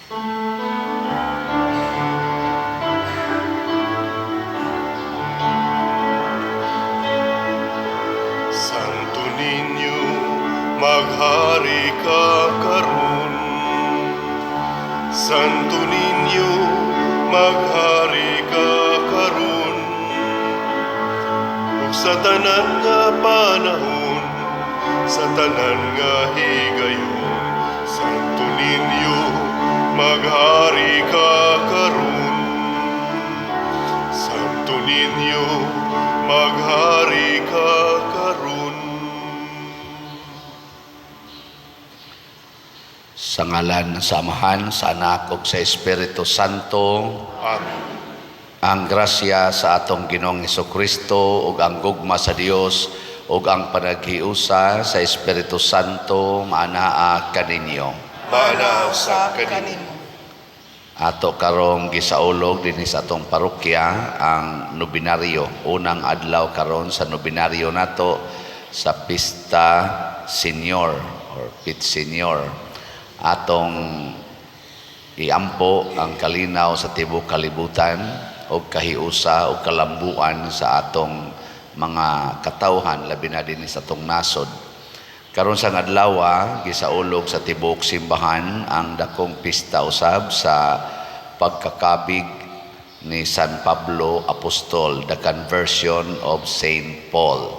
Santo Niño, maghari ka karon. Santo Niño, maghari ka karon. Ug sa tanan nga panahon, sa tanan nga higayon, Santo Niño, maghari ka karon. Santo Niño, maghari ka karon. Sa ngalan sa Amahan, sa Anak ug sa Espiritu Santo. Amen. Ang grasya sa atong Ginoong Kristo ug ang gugma sa Dios ug ang panaghiusa sa Espiritu Santo maanaa kaninyo. Maanaa usab kanimo. Ato karong gisaulog dinhi sa atong parokya ang nobinaryo. Unang adlaw karon sa nobinaryo nato sa Pista Senior or Pit Senior. Atong iampo ang kalinaw sa tibuok kalibutan o kahiusa o kalambuan sa atong mga katawhan, labi na dinhi sa atong nasod. Karon sa adlaw, gisaulog sa tibuok simbahan ang dakong pista usab sa pagkakabig ni San Pablo Apostol, the conversion of Saint Paul.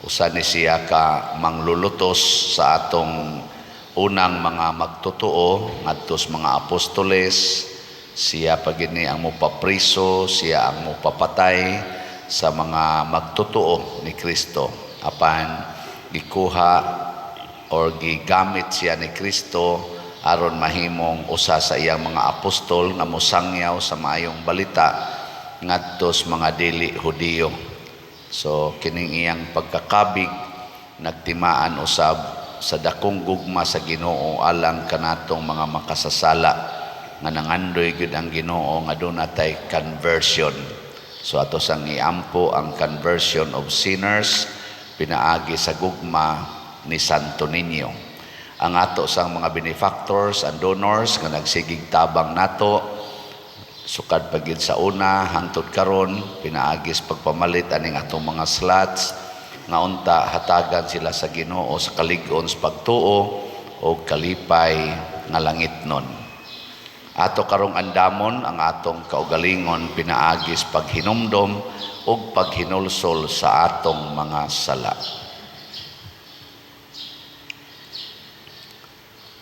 Usa ni siya ka manglulutos sa atong unang mga magtotoo ngadto sa mga apostoles. Siya pa gini ang mopapriso, siya ang mopapatay sa mga magtotoo ni Kristo. Apan gikuha or gigamit siya ni Kristo aron mahimong usa sa iyang mga apostol nga mosangyaw sa maayong balita ngadto sa mga dili Hudiyo. So kining iyang pagkakabig nagtimaan usab sa dakong gugma sa Ginoo alang kanatong mga makasasala nga nangandoy gyud ang Ginoo nga duna tay conversion. So ato sang iampo ang conversion of sinners pinaagi sa gugma ni Santo Niño. Ang ato sang mga benefactors and donors nga nagsigig tabang nato sukad pa gid sa una hangtod karon pinaagi sa pagpamalit aning atong mga slots, nga unta hatagan sila sa Ginoo sa kalig-on sa pagtuo o kalipay nga langitnon. Ato karong andamon ang atong kaugalingon pinaagi sa paghinumdom ug paghinulsol sa atong mga sala.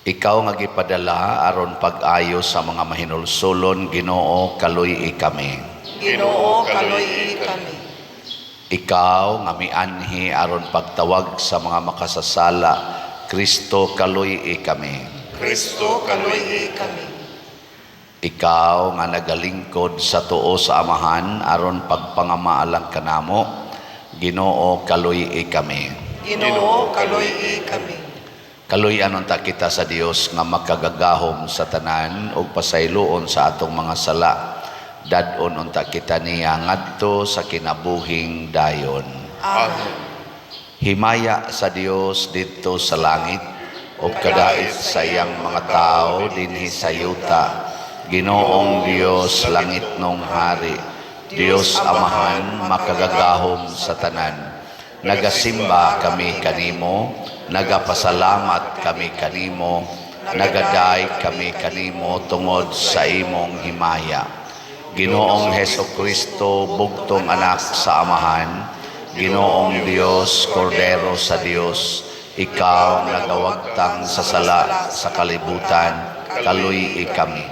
Ikaw nga gipadala aron pag-ayo sa mga mahinulsolon, Ginoo, kaluy-i kami. Ginoo, kaluy-i kami. Ikaw nga mianhi aron pagtawag sa mga makasasala, Kristo, kaluy-i kami. Kristo, kaluy-i kami. Ikaw nga nagalingkod sa tuo sa Amahan aron pagpangamaalang kanamo, Ginoo, kaluy-i kami. Ginoo, kaluy-i kami. Kaluy-an unta kita sa Dios nga makagagahom sa tanan ug pasayloon sa atong mga sala. Dad-on unta kita niya ngadto sa kinabuhing dayon. Amen. Himaya sa Dios didto sa langit ug kadait sa iyang mga tawo dinhi sa yuta. Ginoong Dios, langitnong hari, Dios Amahan, makagagahom sa tanan. Nagasimba kami kanimo, nagapasalamat kami kanimo, nagaday kami kanimo tungod sa imong himaya. Ginoong Heso Kristo, bugtong anak sa Amahan, Ginoong Dios, Kordero sa Dios, ikaw nagawagtang sa sala sa kalibutan, kaluy-i kami.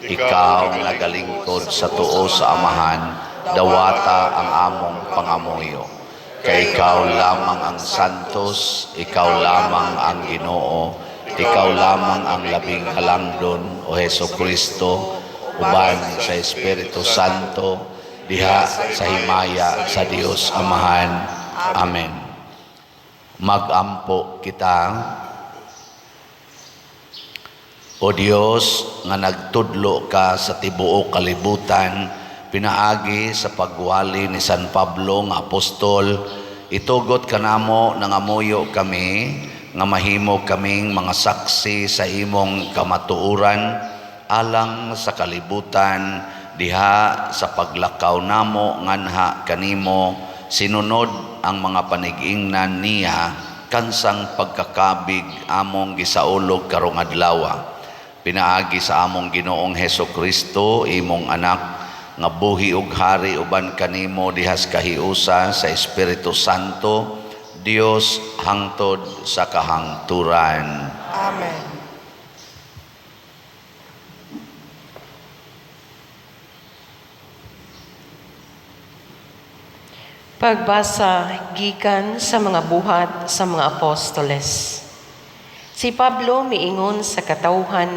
Ikaw nagalingkod sa tuo sa Amahan, dawata ang among pangamuyo. Kay ikaw lamang ang santos, ikaw lamang ang Ginoo, ikaw lamang ang labing halangdon, o Heso Kristo, uban sa Espiritu Santo, diha sa himaya sa Dios Amahan. Amen. Magampo kita. O Dios, nga nagtudlo ka sa tibuok kalibutan, pinaagi sa pagwali ni San Pablo nga apostol, itugot kanamo nangamuyo kami nga mahimo kaming mga saksi sa imong kamatuoran. alang sa kalibutan diha sa paglakaw namo nganha kanimo, sinunod ang mga panig-ingnan niya kansang pagkakabig among gisaulog karong adlaw. Pinaagi sa among Ginoong Heso Kristo, imong anak, nga buhi ug hari uban kanimo dihas kahiusa sa Espiritu Santo, Dios hangtod sa kahangturan. Amen. Pagbasa gikan sa mga buhat sa mga apostoles. Si Pablo miingon sa katawhan,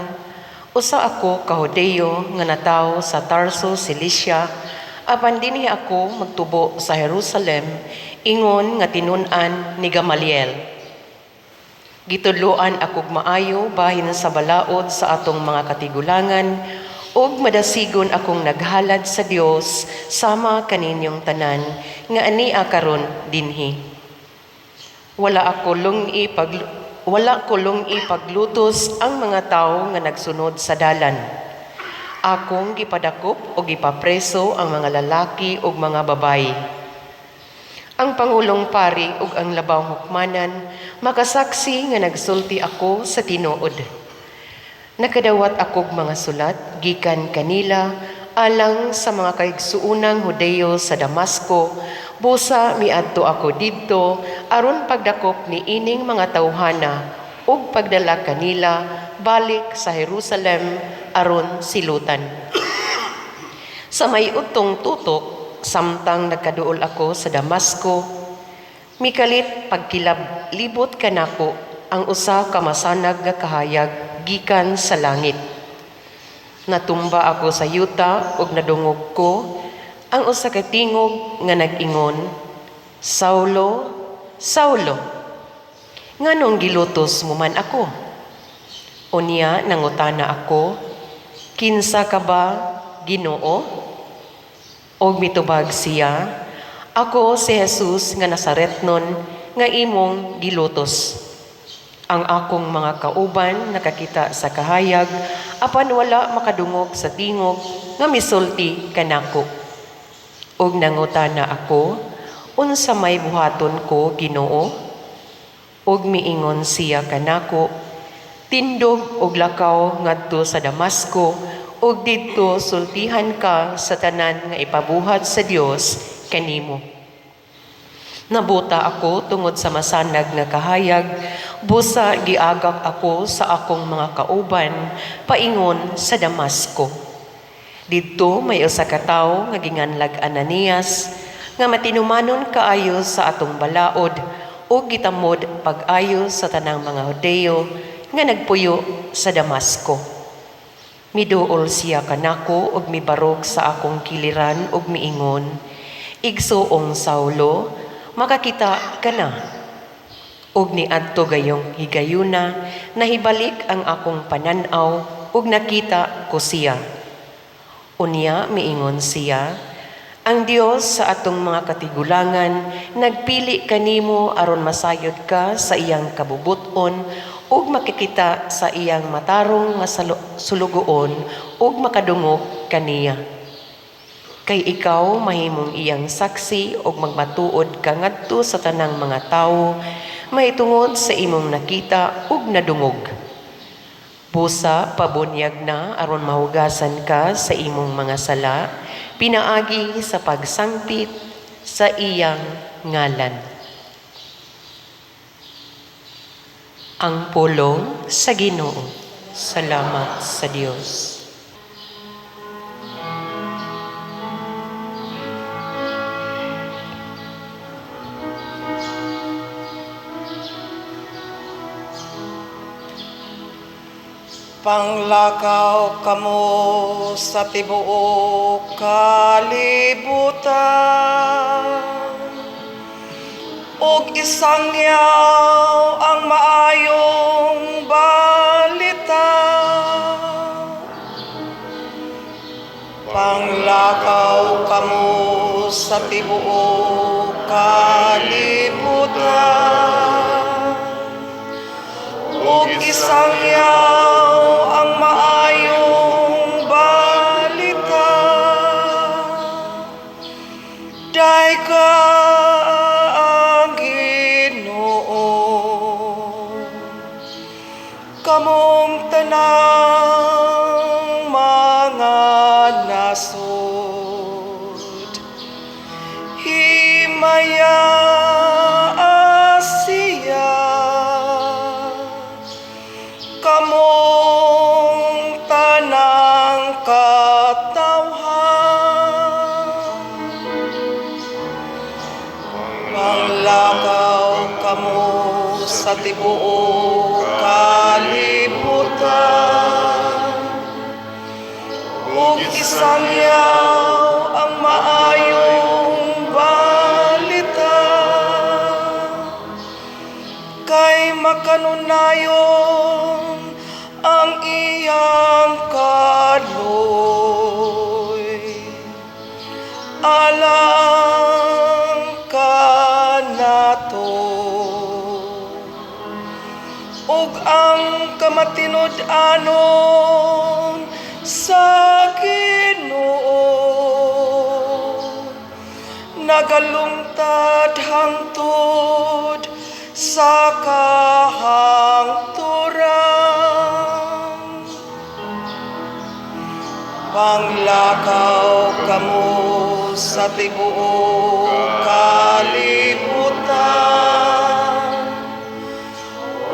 usa ako ka Hudeyo nga natawo sa Tarso, Cilicia, apan dinhi ako magtubo sa Jerusalem, ingon nga tinun-an ni Gamaliel. Gitudloan akog maayo bahin sa balaod sa atong mga katigulangan ug madasigon akong naghalad sa Dios sama kaninyong tanan nga ania karon dinhi. Wala ko lungi paglutos ang mga tawo nga nagsunod sa dalan. Akong gipadakop o gipapreso ang mga lalaki ug mga babayi. Ang pangulong pari ug ang labaw hukmanan makasaksi nga nagsulti ako sa tinuod. Nakadawat akog mga sulat gikan kanila alang sa mga kaigsuonang Hudeyo sa Damasco, busa miadto ako didto aron pagdakop ni ining mga tawhana ug pagdala kanila balik sa Jerusalem aron silutan. Sa may utong tutok, samtang nagkaduol ako sa Damasco, mikalit pagkilab libot kanako ang usa ka masanag nga kahayag gikan sa langit. Natumba ako sa yuta ug nadungog ko ang usa ka tingog nga nag-ingon, "Saulo, Saulo, nganong gilutos mo man ako?" Unya nangutana ako, "Kinsa ka ba, Ginoo?" Og mitubag siya, "Ako si Jesus nga Nazaretnon nga imong gilutos." Ang akong mga kauban nakakita sa kahayag, apan wala makadungog sa tingog nga misulti kanako. Og nangutana ako, "Unsa may buhaton ko, Ginoo?" Og miingon siya kanako, "Tindog og lakaw ngadto sa Damasco, ug didto sultihan ka sa tanan nga ipabuhat sa Dios kanimo." Nabuta ako tungod sa masanag nga kahayag, busa giagak ako sa akong mga kauban paingon sa Damasco. Didto may usa ka tawo nga ginganlag Ananias nga matinumanon kaayo sa atong balaod ug gitamod pag-ayo sa tanang mga Hudeyo nga nagpuyo sa Damasco. Miduol siya kanako ug mibarog sa akong kiliran ug miingon, "Igsuong Saulo, makakita ka na." Ug niadto gayong higayuna, nahibalik ang akong panan-aw ug nakita ko siya. Unya miingon siya, "Ang Dios sa atong mga katigulangan nagpili kanimo aron masayod ka sa iyang kabubuton ug makikita sa iyang matarong nga sulugoon ug makadungog kaniya. Kay ikaw mahimong iyang saksi ug magmatuod ka ngadto sa tanang mga tawo mahitungod sa imong nakita ug nadungog. Busa pabunyag na aron mahugasan ka sa imong mga sala pinaagi sa pagsangpit sa iyang ngalan." Ang pulong sa Ginoo. Salamat sa Dios. Panglakaw kamo sa tibuok kalibutan ug isangyaw ang maayong balita. Panglakaw kamo sa tibuok kalibutan ug isangyaw ang maayong Kamong tanang mga nasod, himaya siya. Kamong tanang katawhan, panglakaw kamo sa tibuok kalibutan ug isangyaw ang maayong balita, kay makanunayon ang iyang kaluoy alang kanato ug ang kamatinud-anon sa Ginoo nagalungtad hangtod sa kahangturan. Panglakaw kamo sa tibuok kalibutan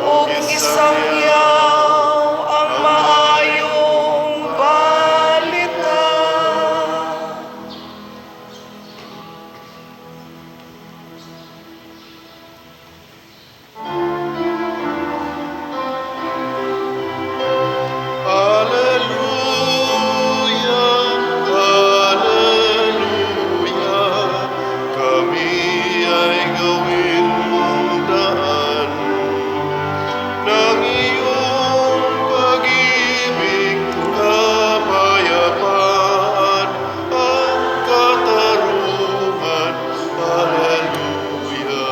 ug isangyaw ang maayong balita. Alleluia, Alleluia, kami ay gawin mong daan ng iyong pag-ibig, kapayapaan, ang katarungan. Alleluia.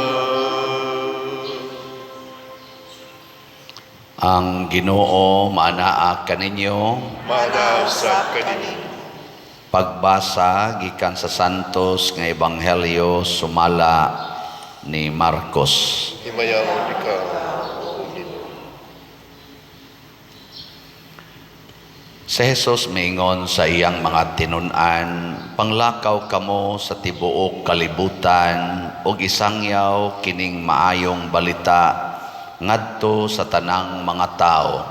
Ang Ginoo maanaa kaninyo. Maanaa usab kaninyo. Pagbasa gikan sa Santos nga Ebanghelyo sumala ni Marcos. Himayaon ikaw, O Ginoo. Si Jesus miingon sa iyang mga tinun-an, "Panglakaw kamo sa tibuok kalibutan ug isangyaw kining maayong balita ngadto sa tanang mga tawo.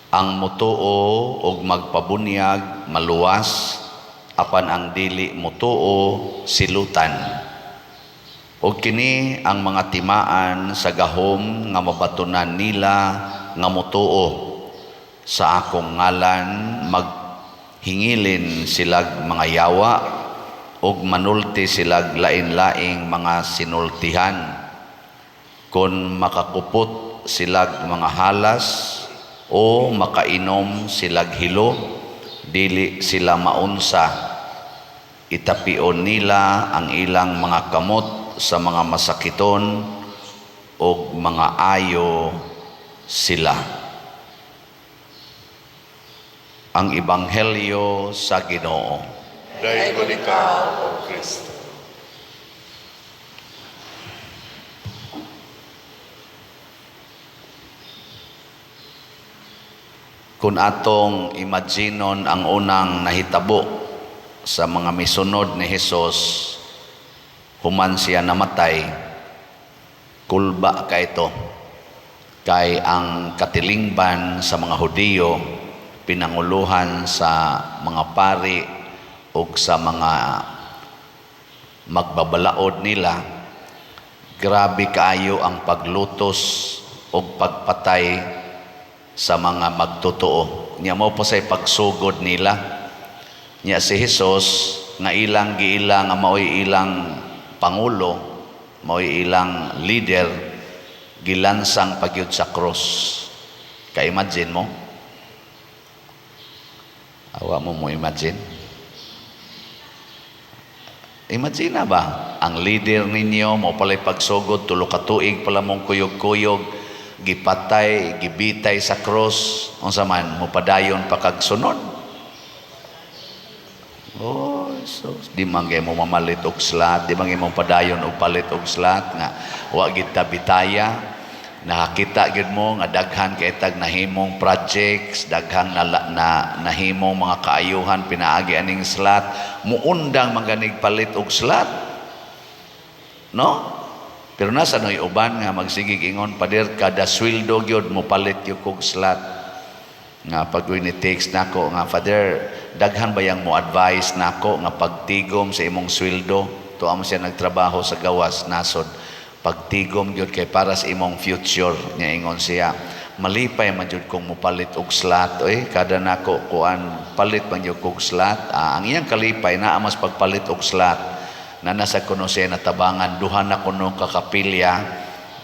Ang mutuo ug magpabunyag maluwas, apan ang dili mutuo silutan. Ug kini ang mga timaan sa gahom nga mabatunan nila nga mutuo. Sa akong ngalan maghingilin silag mga yawa ug manulti silag lain-laing mga sinultihan. Kon makakupot silag mga halas o makainom silag hilo, dili sila maunsa. Itapion nila ang ilang mga kamot sa mga masakiton ug mga ayo sila." Ang Ebanghelyo sa Ginoo. Daygon ikaw, O Kristo. Kung atong imaginon ang unang nahitabo sa mga misunod ni Hesus human siya namatay, kulba ka ito kay ang katilingban sa mga Hudiyo, pinanguluhan sa mga pari ug sa mga magbabalaod nila, grabe kaayo ang paglutos ug pagpatay sa mga magtotoo. Nya mao pa say pagsugod nila. Nya si Hesus nga ilang giila nga maoy ilang pangulo, maoy ilang leader, gilansang pagyud sa cross. Ka-imagine mo? Awa mo mo imagine? Imagine na ba? Ang leader ninyo, mo pala'y pagsugod, tulo ka tuig pala mong kuyog-kuyog, gipatay, gibitay sa cross, unsa man, mo padayon pa kag sunod. Oh, so, di man kay mo mamalit og slat, di man kay mo padayon og palit og slat nga wa gid ta bitaya. Nakakita gyud mo nga daghan kay tag nahimong projects, daghang na nahimong mga kaayuhan pinaagi aning slot, muundang man ganig palit og slot. No? Pero nasa noy uban nga magsigig ingon, "Pader, kada sweldo gyud mo palit gyud kog slot." Nga pag ni text nako nga, "Father, daghan ba yang mo advice nako nga pagtigom sa imong sweldo?" Tuwa mo siya nagtrabaho sa gawas nasod. "Pagtigom gyud kay para sa imong future." Nya ingon siya, "Malipay man jud kong mopalit og slot oy, kada nako kuan palit man jud kog slot." Ah, ang iyang kalipay naa mas pagpalit og slot na nasa kuno siya natabangan duha na kuno ka kapilya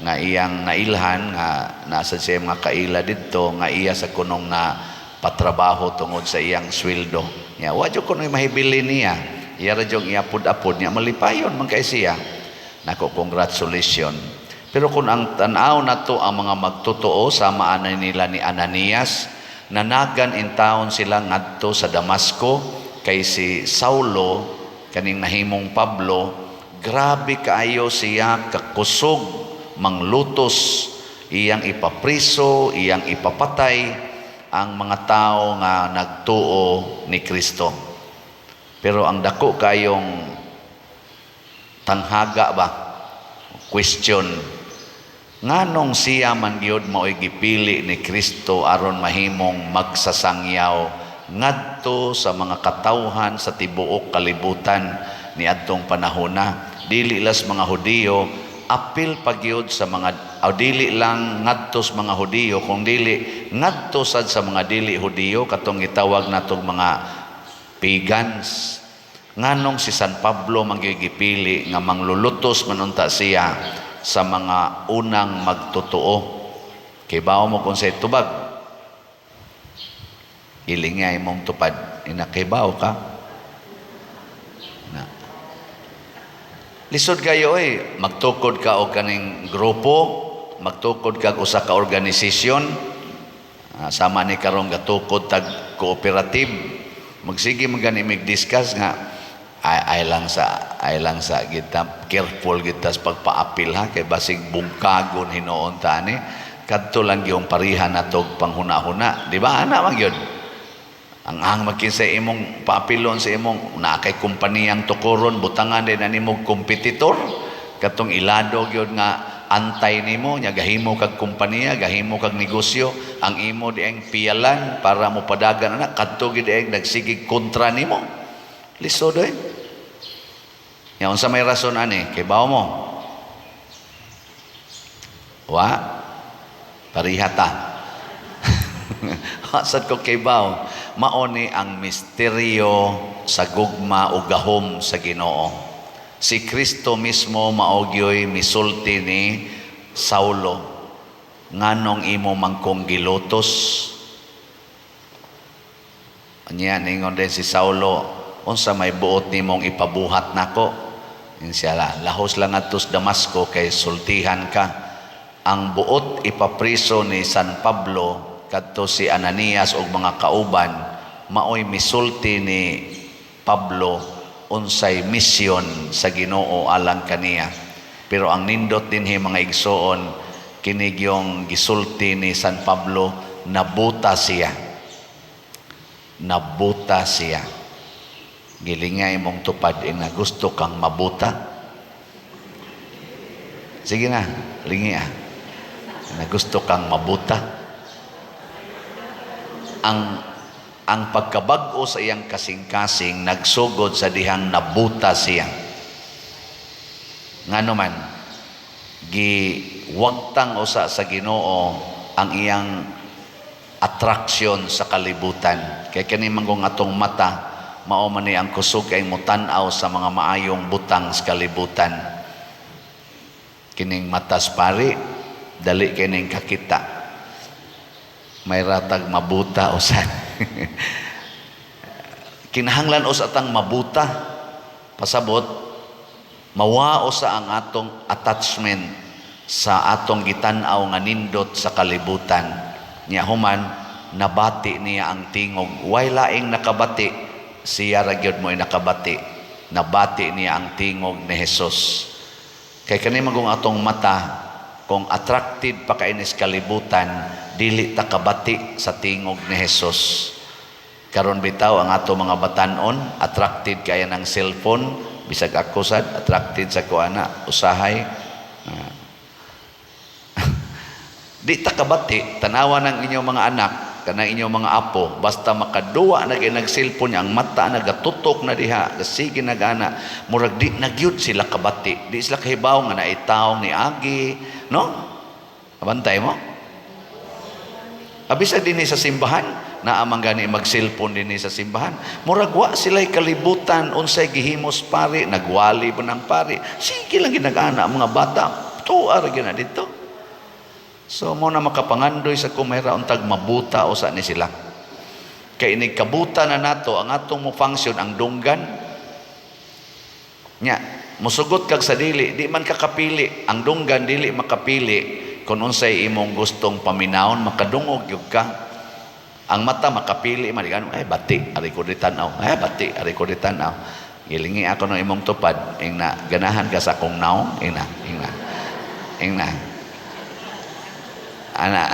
nga iyang nailhan nga nasa siya mga kaila didto nga iya sa kunong na patrabaho tungod sa iyang sweldo. Nya wa jud kuno mahibili niya. Iya ra jud iapod-apod niya, malipayon man kay siya. Nako, congratulations. Pero kung ang tan-aw nato ang mga magtotoo sama ana nila ni Ananias, nanagan in town sila ngadto sa Damasco kay si Saulo kaning nahimong Pablo, grabe kaayo siya kakusog manglutos, iyang ipapriso, iyang ipapatay ang mga tao nga nagtuo ni Kristo. Pero ang dako kayong tanghaga ba? Question. Nganong siya man gyud mao'y gipili ni Kristo aron mahimong magsasangyaw ngadto sa mga katawhan sa tibuok kalibutan niadtong panahona? Dili las mga Hudiyo, apil pa gyud sa mga o dili lang ngadto sa mga Hudiyo kung dili ngadto sad sa mga dili Hudiyo, katong gitawag natong mga pagans. Nganong si San Pablo manggigipili nga manglulutos man unta siya sa mga unang magtotoo? Kay bao mo kung sa tubag? Ilingay mong tupad inakibao ka na. Lisod kayo eh. Magtukod ka og kaning grupo, magtukod ka og usa ka organisasyon, ah, sama ni karong gatukod tag cooperative. Magsige man gani mig-discuss nga ay lang sa kita, careful kita sa pagpaapil ha, kay basig bungkagon hinuon ta ani. Kadto lang gyud parihan natog panghuna-huna, di ba? Ana man gyud ang magkinsa imong paapilon sa imong naa kay kompaniyang tukuron, butangan din na nimo kompetitor katong ilado gyud nga antay nimo. Nya gahimo kag kompanya, gahimo kag negosyo, ang imo dieng piyalan para mo padagan ana, kadto gid dieng nagsigig kontra nimo. Lisod eh. Nya unsa may rason ani? Kay bawo mo? Wa pariha ta. Sad ko kay bawo. Mao ni ang misteryo sa gugma o gahom sa Ginoo. Si Kristo mismo mao gyoy misulti ni Saulo, "Nganong imo man kong gilutos?" Anya ningon din si Saulo, "Unsa may buot nimong ipabuhat nako?" Ingon siya, "Lahos lang adto sa Damasco kay sultihan ka." Ang buot ipapriso ni San Pablo kadto si Ananias ug mga kauban, maoy misulti ni Pablo unsay misyon sa Ginoo alang kaniya. Pero ang nindot dinhi, mga igsoon, kini gyung gisulti ni San Pablo, nabuta siya. Nabuta siya. Gilingay mong tupad ina, gusto kang mabuta? Sige na, lingi ah. Na gusto kang mabuta? Ang pagkabag-o sa iyang kasing-kasing nagsugod sa dihang nabuta siya. Ngano man giwagtang usa sa Ginoo ang iyang attraction sa kalibutan. Kay kani manggong atong mata, mao man ni ang kusog kay motan-aw sa mga maayong butang sa kalibutan. Kining matas pari, dali kining kakita. May ratag mabuta usan. Kinahanglan usa atang mabuta. Pasabot, mawao sa ang atong attachment sa atong gitan-aw nga nindot sa kalibutan. Nya human, nabati niya ang tingog. Way laing nakabati, siya ra gyud mo'y nakabati. Nabati niya ang tingog ni Jesus. Kay kani magong atong mata, Kung attracted pa kay nis kalibutan, dili ta kabati sa tingog ni Jesus. Karon bitaw ang ato mga batanon attracted kaya ng cellphone, bisag ako sad attracted sa kuana usahay. Ah. Di ta kabati, tanawa ng inyong mga anak, kanang inyong mga apo, basta makaduwa na kay nag-cellphone niya, ang mata nagatutok na diha, sige nagana, murag di na gyud sila kabati, di sila kahibaw nga naitaw ni agi, no? Abantay mo? Abisa dinhi sa simbahan, naa man gani mag-cellphone dinhi sa simbahan. Murag wa sila'y kalibutan unsay gihimos pari, nagwali pa ng pari. Sige lang ginagana ang mga bata, tuwa ra gyud na dito. So mo na makapangandoy sa kumera untag mabuta usa ni sila. Kay inig kabuta na nato ang atong mo function ang dunggan. Nya, musugot kag sa dili, di man ka kapili. Ang dunggan dili makapili kung unsay imong gustong paminawon, makadungog gyud ka. Ang mata makapili man, di ay bati, ari ko di tan-aw. Ay bati, ari ko di tan-aw. Gilingi ako ng imong tupad, ingna ganahan ka sa akong naong, ingna, ingna. Ingna. Ana.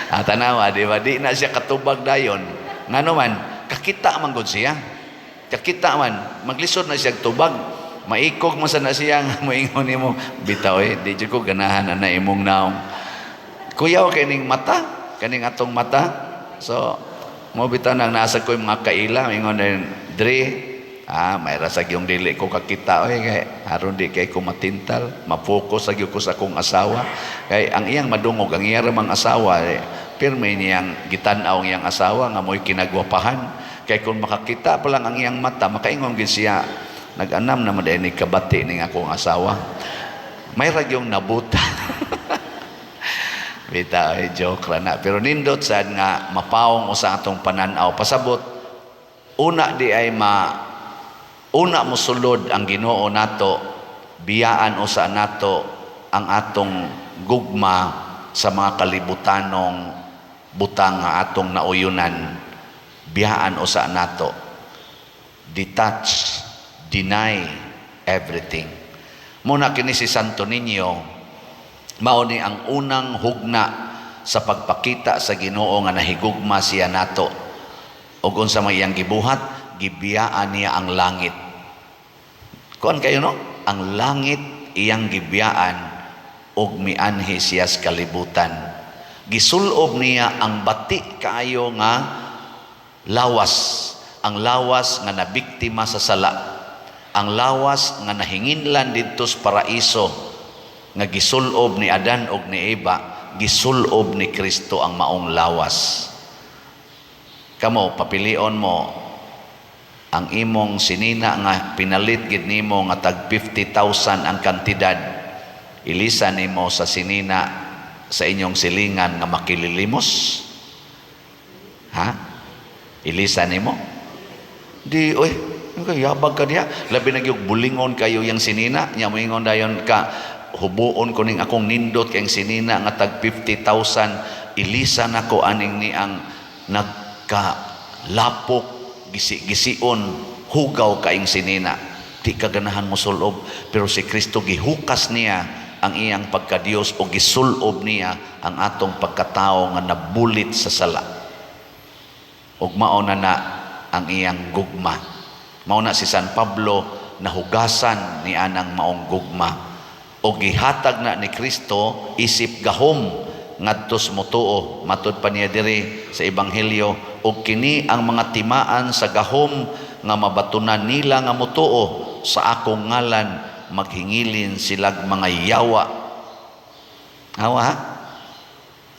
Ah, tanawa, di ba? Di na siya katubag dayon. Ngano man, kakita man gud siya. Kakita man, maglisod na siya tubag. Maikog man sa na siya nga moingon nimo, bitaw eh, di jud ko ganahan ana imong naong. Kuyaw kay ning mata, kaning atong mata. So, mo bitaw nang nasa ko yung mga kaila, ingon din, Dre, ah, may rasag yung dili ko kakita oy kay aron di kay ko matintal, ma-focus sa gyud ko sa akong asawa. Kay ang iyang madungog, ang iyang ramang asawa, eh, pirmi niyang gitan-aw ang iyang asawa nga mo'y kinagwapahan. Kay kung makakita pa lang ang iyang mata, makaingon gid siya, nag-anam naman dahil ni kabati ning akong asawa. May ragyong nabuta. Bita, ay joke ra na. Pero nindot sad nga mapawong usa atong pananaw. Pasabot, una di ay ma una mosulod ang Ginoo nato, biyaan usa nato ang atong gugma sa mga kalibutanong butang nga atong nauyunan. Biyaan usa nato. Detach, deny everything. Muna kini si Santo Niño, mao ni ang unang hugna sa pagpakita sa Ginoo nga nahigugma siya nato. Ug unsa may iyang gibuhat, gibiyaan niya ang langit. Kuan kayo no? Ang langit iyang gibiyaan ug mianhi siya sa kalibutan. Gisulob niya ang bati kaayo nga lawas, ang lawas nga nabiktima sa sala, ang lawas nga nahinginlan didto sa paraiso nga gisulob ni Adan ug ni Eva, gisulob ni Kristo ang maong lawas. Kamo papilion mo ang imong sinina nga pinalit gid nimo nga tag 50,000 ang kantidad, ilisa nimo sa sinina sa inyong silingan nga makililimos? Ha? Ilisa nimo? Di oy, yabag ka diha. Labi na gyud bulingon kayo yang sinina nya, moingon dayon ka, hubuon ko ning akong nindot kayong sinina nga tag 50,000, ilisa nako aning ni ang nagkalapok, gisi-gision, hugaw kaing sinina. Di ka ganahan mo sulob, pero si Kristo gihukas niya ang iyang pagkadiyos o gisulob niya ang atong pagkatao nga nabulit sa sala. Ug mao na na ang iyang gugma. Mao na si San Pablo nahugasan ni anang maong gugma. O gihatag na ni Kristo isip gahom ngadto sa motuo. Matud pa niya diri sa Ebanghelyo, og kini ang mga timaan sa gahom nga mabatunan nila nga motuo sa akong ngalan, maghingilin silag mga yawa. Awa ha?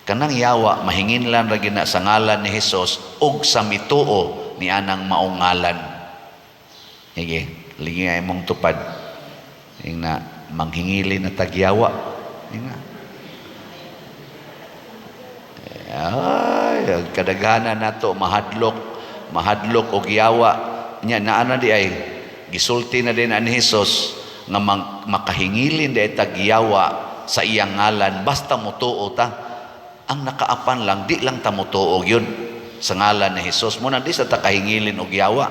Kanang yawa mahinginlan ra gina sa ngalan ni Hesus ug sa mituo ni anang maong ngalan. Sige, lingi ay mong tupad. Ingna manghingilin na tagyawa. Ingna. Ay, kadaghanan nato mahadlok, mahadlok og yawa. Nya naa na di ay gisulti na din ani Hesus nga makahingilin di ay tagyawa sa iyang ngalan basta motuo ta. Ang nakaapan lang, di lang ta motuo yun sa ngalan ni Hesus. Muna di sa ta kahingilin og yawa.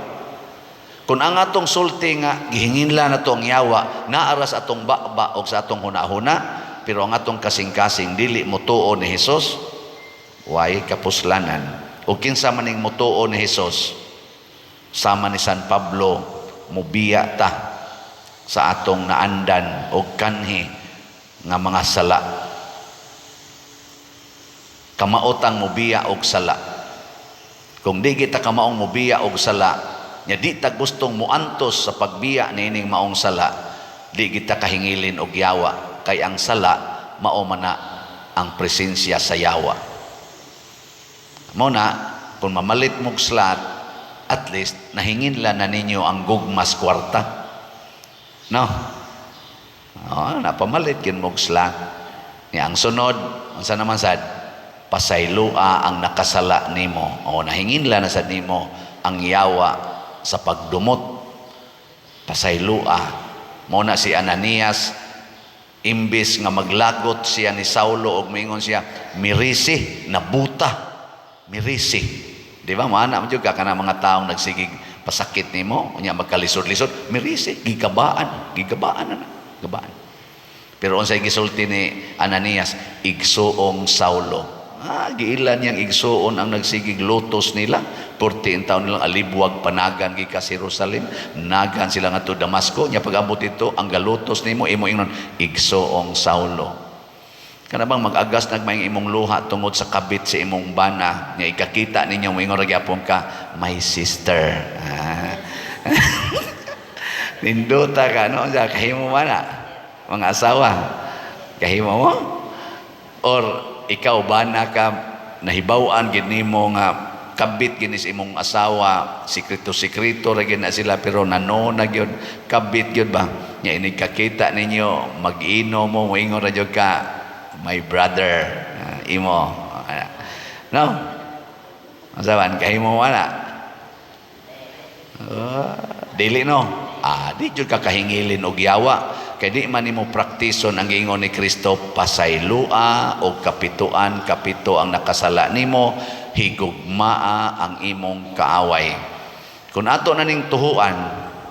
Kung ang atong sulti nga gihinginlan nato ang yawa, naaras atong baba og sa atong hunahuna, pero ang atong kasing-kasing dili motuo ni Hesus, way kapuslanan. O kinsa man ning motuo ni Hesus, sama ni San Pablo, mubiya ta sa atong naandan o kanhi nga mga sala. Kamaotang mubiya og sala. Kung di kita kamaong mubiya og sala, nya di ta gustong muantos sa pagbiya niining maong sala, di kita kahingilin og yawa, kay ang sala mao man na ang presensya sa yawa. Mao na kung mamalit mog slot, at least nahinginlan na ninyo ang gugmas kwarta. No? Oh, napamalit gyud mog slot. Ni ang sunod, unsa naman sad? Pasaylua ang nakasala nimo. O nahinginlan na sad nimo ang yawa sa pagdumot. Pasaylua. Mao na si Ananias, imbis nga maglagot siya ni Saulo og moingon siya, "Mirisi, nabuta. Mirisi." Di ba? Maana mo jud ka kana mga taong nagsigig pasakit nimo, unya magkalisod-lisod, mirisi, gigabaan, gigabaan na, gabaan. Pero unsay gisulti ni Ananias? "Igsuong Saulo." Ah, giilan niyang igsuon ang nagsigig lutos nila. Purti in taon nilang alibwag panagan gikan sa Jerusalem, nagan sila ngadto Damasco. Nya pag-abot dito, ang galutos nimo imo ingnon, "Igsoong Saulo." Kana bang mag-agas nagmayng imong luha tungod sa kabit sa imong bana, nga ikakita ninyo, moingon ra gyapon ka, "My sister." Ah. Nindota ka, no? Sa kahimo man na mga asawa. Kahimo mo? Or ikaw bana ka, nahibaw-an gid nimo nga kabit gid ni sa imong asawa, sikreto-sikreto ra gid na sila, pero nano na gyud kabit gyud ba nya, inig kakita ninyo, mag-ino mo, moingon ra gyud ka, "My brother." Ah, imo. Ah, no, unsa man kahimo wala? Ah, dili, no? Ah, di jud ka kahingilin og yawa kay di man nimo praktison ang giingon ni Kristo, pasaylua og kapituan kapito ang nakasala nimo, higugmaa ang imong kaaway. Kung ato na ning tuhuan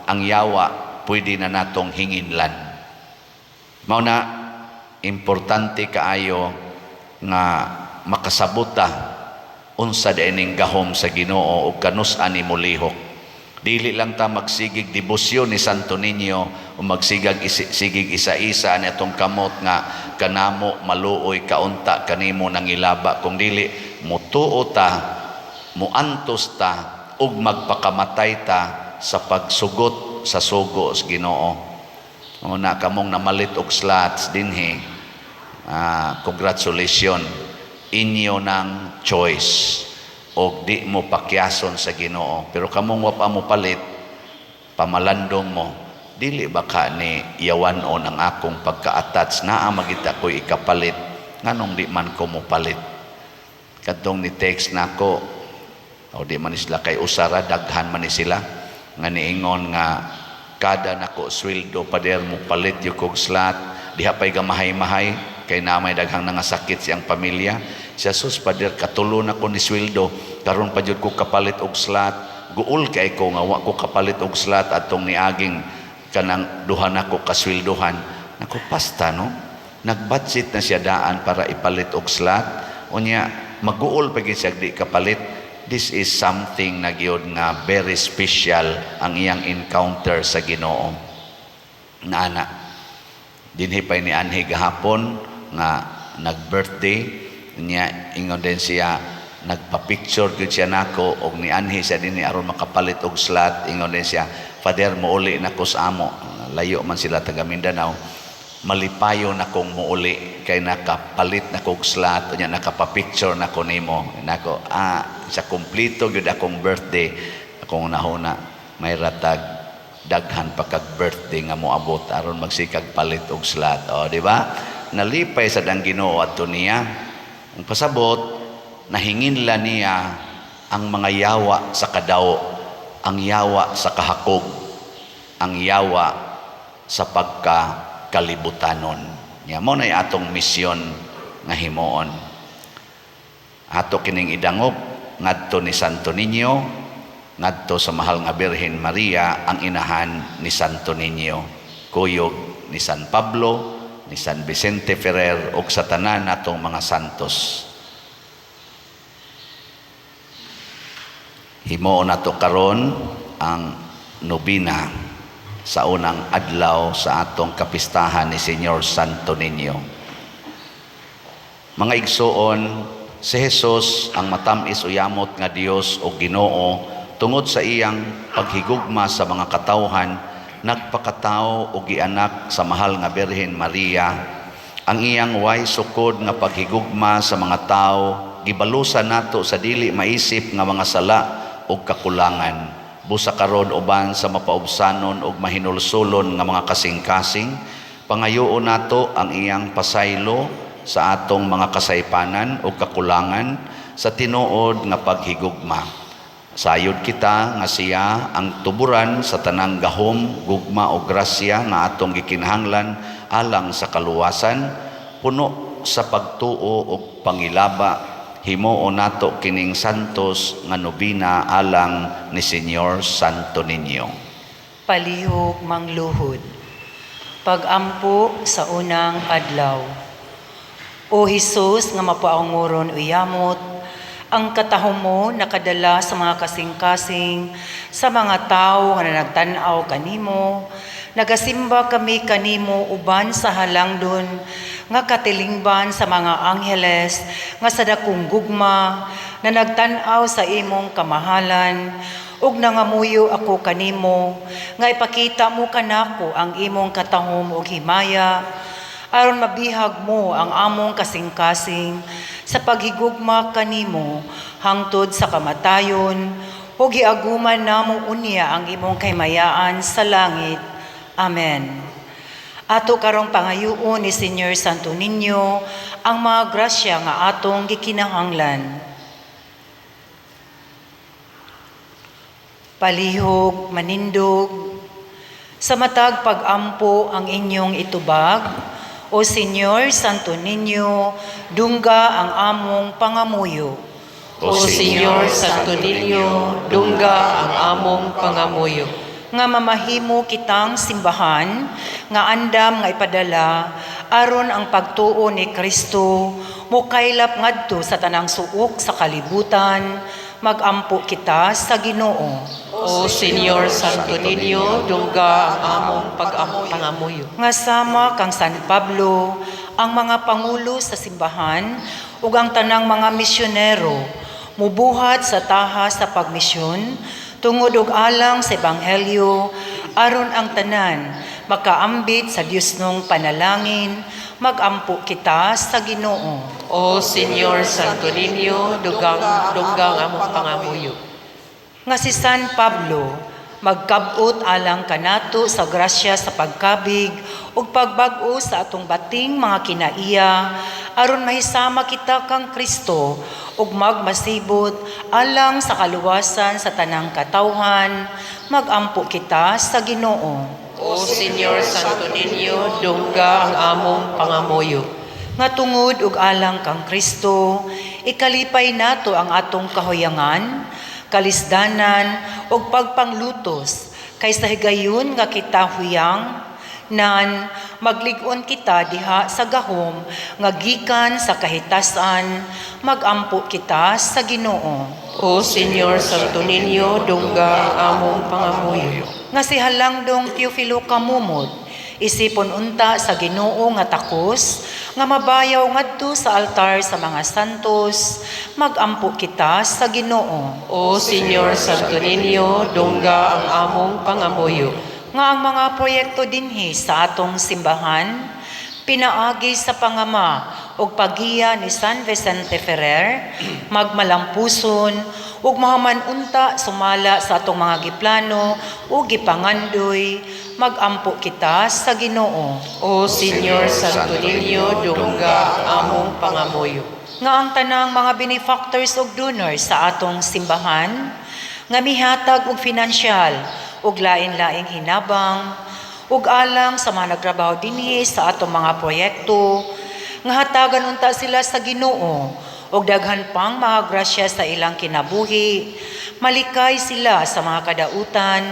ang yawa, pwede na natong hinginlan. Mao na importante kaayo nga makasabot ta unsa ning gahom sa Ginoo ug kanus-an ni molihok. Dili lang ta magsigig debosyon ni Santo Niño o magsigag sigig isa-isa ni atong kamot nga kanamo maluoy kaunta kanimo nangilaba, kung dili mutuo ta, muantos ta ug magpakamatay ta sa pagsugot sa sugo sa Ginoo. Una kamong namalit og slots dinhi, ah, congratulations, inyo ng choice og di mo pakyason sa Ginoo. Pero kamong wa pa mo palit, pamalandong mo, dili ba ka ni yawan-on ang akong pagka-attach, naa magita ko'y ikapalit, nganong di man ko mo palit? Kadtong ni text nako, o di man ni sila kay usara, daghan man ni sila nga niingon nga kada nako sweldo, "Pader, mo palit yung kog slot." Diha pay gamahay-mahay kay na may daghang nangasakit siyang pamilya siya. "Sus, pader, katulo na ko ni sweldo, karon pa jud ko kapalit og slot. Guol kay ko nga wa ko kapalit og slot atong niaging kanang duha nako kasweldohan." Nako, pasta, no, nagbudget na siya daan para ipalit og slot. Unya maguol pa gyud siya di kapalit. This is something na gyud nga very special ang iyang encounter sa Ginoo. Naana dinhi pay ni anhi gahapon nga nag-birthday niya, ingon din siya, nagpa-picture gyud siya nako og nianhi siya dinhi aron makapalit og slot. Ingon din siya, "Father, muuli na ko sa amo." Layo man sila, taga Mindanao. "Malipayo na kong muuli kay nakapalit na kog slot, unya nakapa-picture na ko nimo." Nako, ah, sa kumpleto gyud akong birthday. Akong nahuna, may ratag daghan pa kag birthday nga moabot aron magsikag palit og slot. O, di ba? Nalipay sad ang Ginoo adto niya. Ang pasabot, nahinginla niya ang mga yawa sa kadaw, ang yawa sa kahakog, ang yawa sa pagkakalibutanon. Nya mao na atong misyon nga himuon. Ato kining idangop ngadto ni Santo Niño, ngadto sa mahal nga Birhen Maria, ang inahan ni Santo Niño, kuyog ni San Pablo. ni San Vicente Ferrer ug sa tanan natong mga santos. Himuon nato karon ang nobina sa unang adlaw sa atong kapistahan ni Señor Santo Niño. Mga igsuon, si Jesus ang matamis o yamot nga Dios o Ginoo, tungod sa iyang paghigugma sa mga katawhan, nagpakatao o gianak sa mahal nga Birhen Maria. Ang iyang way sukod nga paghigugma sa mga tao gibalusan nato sa dili maisip nga mga sala o kakulangan. Busa karon, uban sa mapaubsanon ug mahinulsulon nga mga kasing-kasing, pangayoon nato ang iyang pasaylo sa atong mga kasaypanan o kakulangan sa tinuod nga paghigugma. Sayod kita nga siya ang tuburan sa tanang gahom, gugma o grasya nga atong gikinahanglan alang sa kaluwasan, puno sa pagtuo ug pangilaba. Himuon nato kining santos nga nobina alang ni Señor Santo Niño. Palihog mangluhod. Pagampo sa unang adlaw. O Hesus nga mapaanguron uyamot, ang katahom mo nakadala sa mga kasing-kasing, sa mga tao nga nagtan-aw kanimo. Nagasimba kami kanimo uban sa halangdon nga katilingban sa mga angheles nga sa dakong gugma na nagtan-aw sa imong kamahalan, ug nangamuyo ako kanimo nga ipakita mo kanako ang imong katahom ug himaya aron mabihag mo ang among kasing-kasing sa paghigugma kanimo hangtod sa kamatayon, ug giaguman namo unya ang imong kahimayaan sa langit. Amen. Ato karong pangayuon ni Señor Santo Niño ang mga grasya nga atong gikinahanglan. Palihog manindog. Sa matag pag-ampo ang inyong itubag, O Señor Santo Niño, dungga ang among pangamuyo. O Señor Santo Niño, dungga ang among pangamuyo. Nga mamahimo kitang simbahan, nga andam nga ipadala, aron ang pagtuo ni Kristo mokaylap ngadto sa tanang suok sa kalibutan, magampo kita sa Ginoo. O Señor Santo Niño, dungga ang among pangamuyo. Nga sama kang San Pablo, ang mga pangulo sa simbahan ug ang tanang mga misyonero mubuhat sa taha sa pagmisyon tungod og alang sa ebanghelyo aron ang tanan makaambit sa Diosnong panalangin, magampo kita sa Ginoo. O Señor Santo Niño, dungga ang among pangamuyo. Nga si San Pablo magkabot alang kanato sa grasya sa pagkabig ug pagbag-o sa atong bating mga kinaiya aron mahisama kita kang Kristo ug magmasibot alang sa kaluwasan sa tanang katawhan, magampo kita sa Ginoo. O Señor Santo Niño, dungga ang among pangamuyo. Nga tungod ug alang kang Kristo, ikalipay nato ang atong kahuyangan, kalisdanan ug pagpanglutos kaysa higayon nga kita huyang nan maglig-on kita diha sa gahom nga gikan sa kahitasan, magampo kita sa Ginoo. O Señor Santo Niño, dungga ang among pangamuyo. Nga si halangdong Teofilo Camomot isipon unta sa Ginoo nga takos nga mabayaw ngadto sa altar sa mga santos, magampo kita sa Ginoo. O Señor Santo Niño, dungga ang among pangamuyo. Nga ang mga proyekto dinhi sa atong simbahan pinaagi sa pangama ug pagiya ni San Vicente Ferrer magmalampuson ug mahaman unta sumala sa atong mga giplano ug gipangandoy, magampo kita sa Ginoo. O Señor Santo Niño, dungga ang among pangamuyo. Nga ang tanang mga benefactors ug donors sa atong simbahan nga mihatag og finansyal ug lain-laing hinabang ug alang sa mga nagtrabaho dinhi sa atong mga proyekto, nga hatagan unta sila sa Ginoo ug daghan pang mga grasya sa ilang kinabuhi, malikay sila sa mga kadautan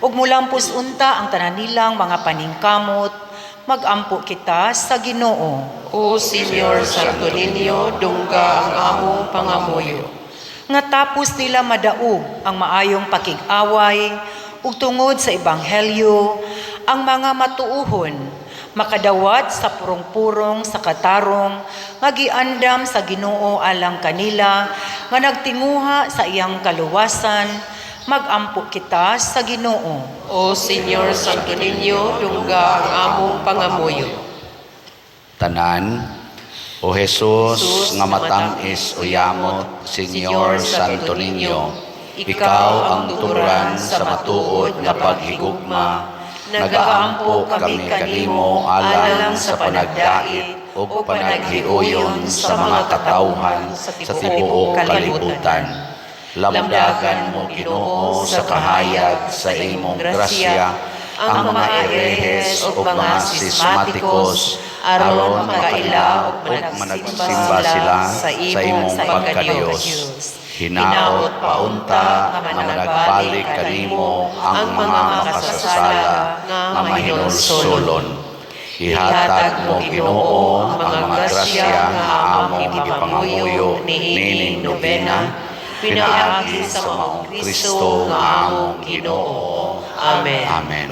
ug mulampos unta ang tanan nilang mga paningkamot, Magampo kita sa Ginoo. O Señor Santo Niño, dungga ang among pangamuyo. Nga tapos nila madaog ang maayong pakig-away ug tungod sa ebanghelyo ang mga matuohon makadawat sa purong-purong sa katarong nga giandam sa Ginoo alang kanila nga nagtinguha sa iyang kaluwasan. Magampo kita sa Ginoo. O Señor Santo Niño, dungga ang among pangamuyo. Tanan, O Jesus nga matang-is o yamot, Señor Santo Niño, ikaw ang tuburan sa matuod nga paghigugma, nagaampo kami kanimo alang sa panagdait ug panaghiuyon sa mga katawhan sa tibuok kalibutan. Lamdagan mo, Ginoo, sa kahayag sa imong grasya ang mga erehes ug mga sismatikos aron makaila ug managsimba sila sa imong pagkadiyos. Hinaot paunta nga managbalik kanimo ang mga makasasala nga mahinulsolon. Ihatag mo, Ginoo, ang mga grasya nga among gipangamuyo niining nobena, pinaagi sa maong Kristo nga among Ginoo. Amen. Amen.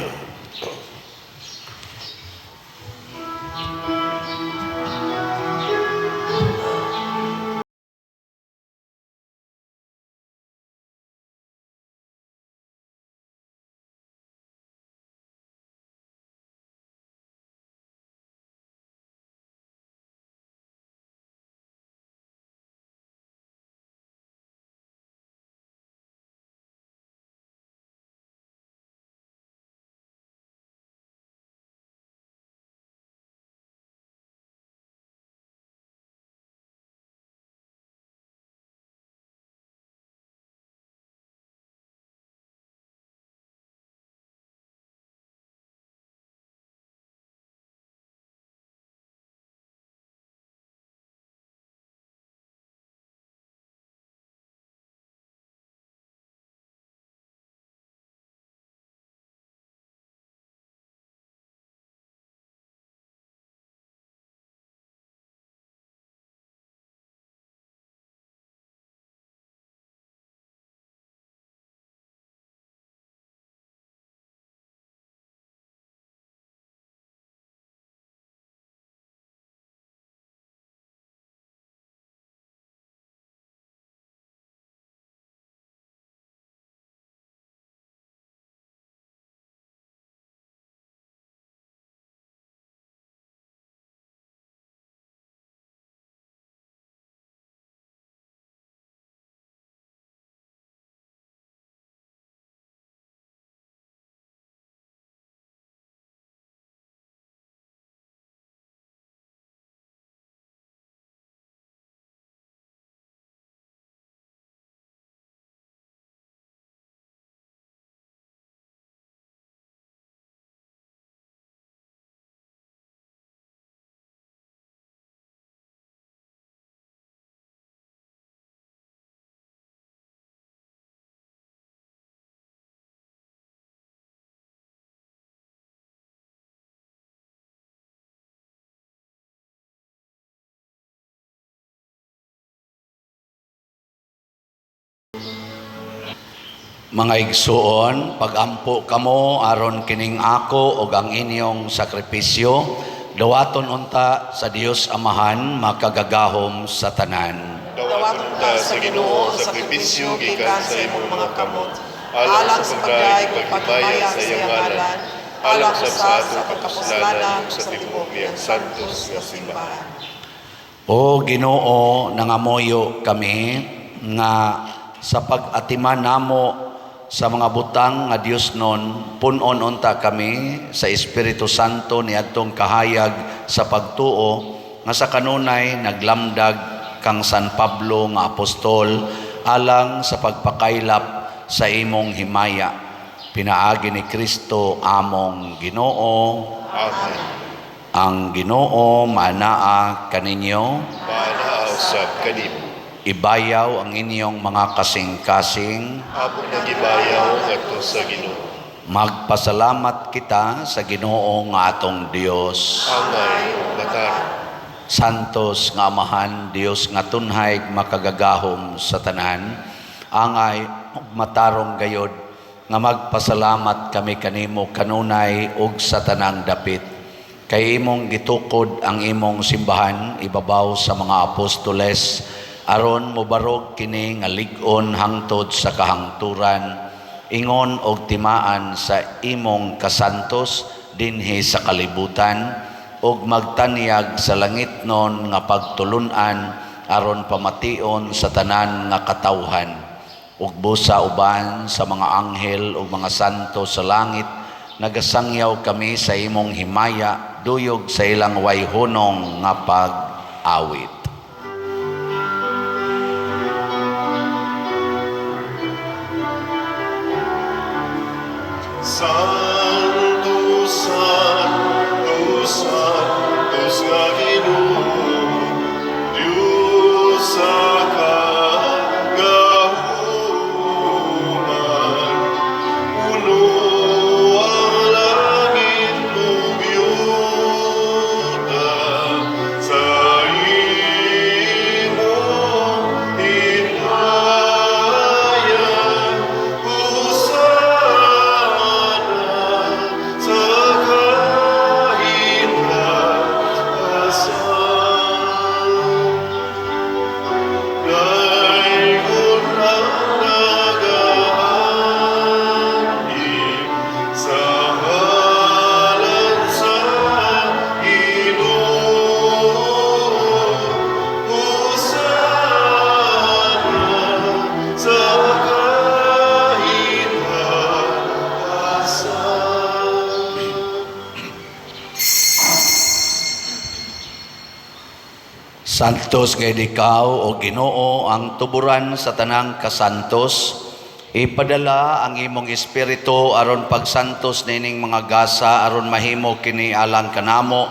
Mga igsuon, pagampo kamo aron kining ako og ang inyong sakripisyo, dawaton unta sa Dios Amahan makagagahom sa tanan. Dawaton ta sa Ginoo ang sakripisyo gikan sa imong mga kamot, alang sa pagdaig ug paghimaya sa iyang ngalan, alang sab sa atong kapuslanan ug sa tibuok niyang santos nga simbahan. O Ginoo, nangamoyo kami nga sa pag-atiman namo sa mga butang nga Dios nun, punon unta kami sa Espiritu Santo niadtong kahayag sa pagtuo nga sa kanunay naglamdag kang San Pablo nga apostol alang sa pagpakaylap sa imong himaya, pinaagi ni Kristo among Ginoo. Amen. Ang Ginoo maanaa kaninyo. Maanaa usab kanimo. Ibayaw ang inyong mga kasing-kasing. Among nagibayaw ngadto sa Ginoo. Magpasalamat kita sa Ginoo nga atong Dios. Angay ug matarong. Santos nga Amahan, Dios nga tunhay makagagahom sa tanan, angay ug matarong gayod nga magpasalamat kami kanimo kanunay ug sa tanang dapit. Kay imong gitukod ang imong simbahan ibabaw sa mga apostoles aron mobarog kini nga lig-on hangtod sa kahangturan, ingon og timaan sa imong kasantos dinhi sa kalibutan ug magtanyag sa langitnon nga pagtulun-an aron pamation sa tanan nga katawhan. Ug busa uban sa mga anghel ug mga santo sa langit, nagasangyaw kami sa imong himaya duyog sa ilang wayhunong nga pag-awit. Santo, Santo, Santos nga Ginoo, Dios sa kagahuman, puno ang langit ug yuta sa imong himaya. Hosana sa kahintaasan. Daygon ang nagaanhi sa ngalan sa Ginoo. Hosana sa kahintaasan. Santos gayud ikaw o Ginoo ang tuburan sa tanang kasantos. Ipadala ang imong espiritu aron pagsantos nining mga gasa aron mahimo kini alang kanamo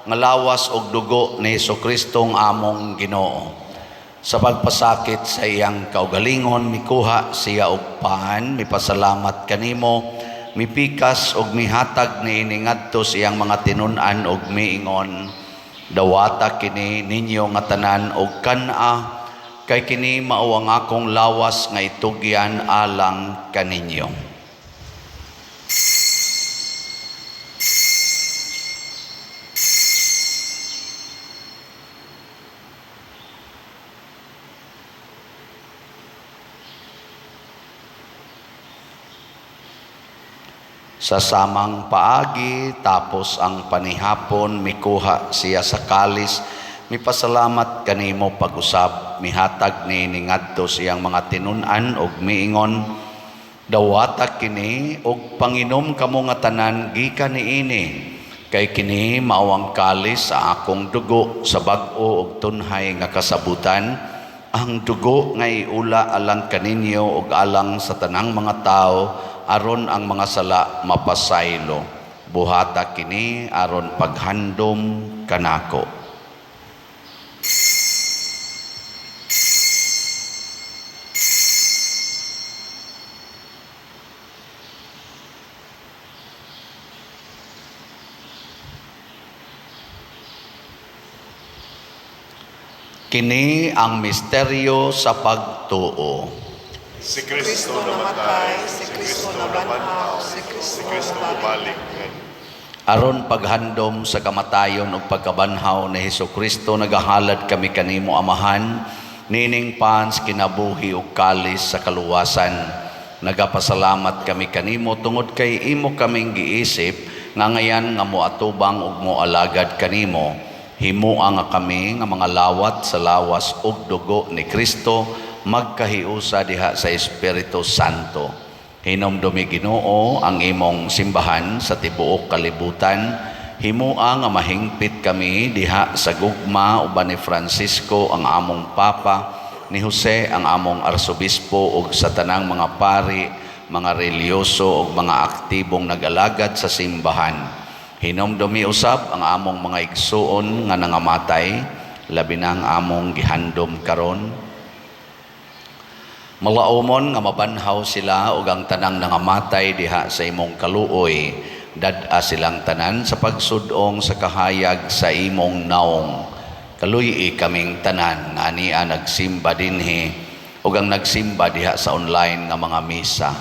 nga lawas ug dugo ni Hesus-Kristong among Ginoo. Sa pagpasakit sa iyang kaugalingon, mikuha siya og pan, mipasalamat kanimo, mipikas og mihatag niini ngadto sa iyang mga tinun-an og miingon, "Dawata kini ninyo nga tanan og kan-a, kay kini mao ang akong lawas nga itugyan alang kaninyo." Sa samang paagi, tapos ang panihapon, mikuha siya sa kalis, mipasalamat kanimo pag-usab, mihatag niini ngadto sa iyang mga tinun-an og miingon, "Dawata kini og panginom kamo nga tanan gikan niini, kay kini mao ang kalis sa akong dugo sa bag-o og tunhay nga kasabutan, ang dugo nga iula alang kaninyo ug alang sa tanang mga tawo aron ang mga sala mapasaylo. Buhata kini aron paghandom kanako." Kini ang misteryo sa pagtuo. Si Kristo namatay, si Kristo nabanhaw, si Kristo mubalik. Aron paghandom sa kamatayon ug pagkabanhaw ni Hesus-Kristo, nagahalad kami kanimo, Amahan, nining pans kinabuhi ug kalis sa kaluwasan. Nagapasalamat kami kanimo tungod kay imo kaming giisip nga ngayan nga moatubang ug moalagad kanimo. Himoa nga kami nga mga lawat sa lawas ug dugo ni Kristo magkahiusa diha sa Espiritu Santo. Hinomdumi, Ginoo, ang imong simbahan sa tibuok kalibutan. Himoa nga mahingpit kami diha sa gugma uban ni Francisco ang among Papa, ni Jose ang among Arsobispo ug sa tanang mga pari, mga relihiyoso ug mga aktibong nag-alagad sa simbahan. Hinomdumi usab ang among mga igsuon nga nangamatay, labi na ang among gihandom karon. Malaumon nga mabanhaw sila ug ang tanang nangamatay diha sa imong kaluoy, dad-a silang tanan sa pagsud-ong sa kahayag sa imong naong. Kaluy-i kaming tanan nga ania nagsimba dinhi ug ang nagsimba diha sa online nga mga misa.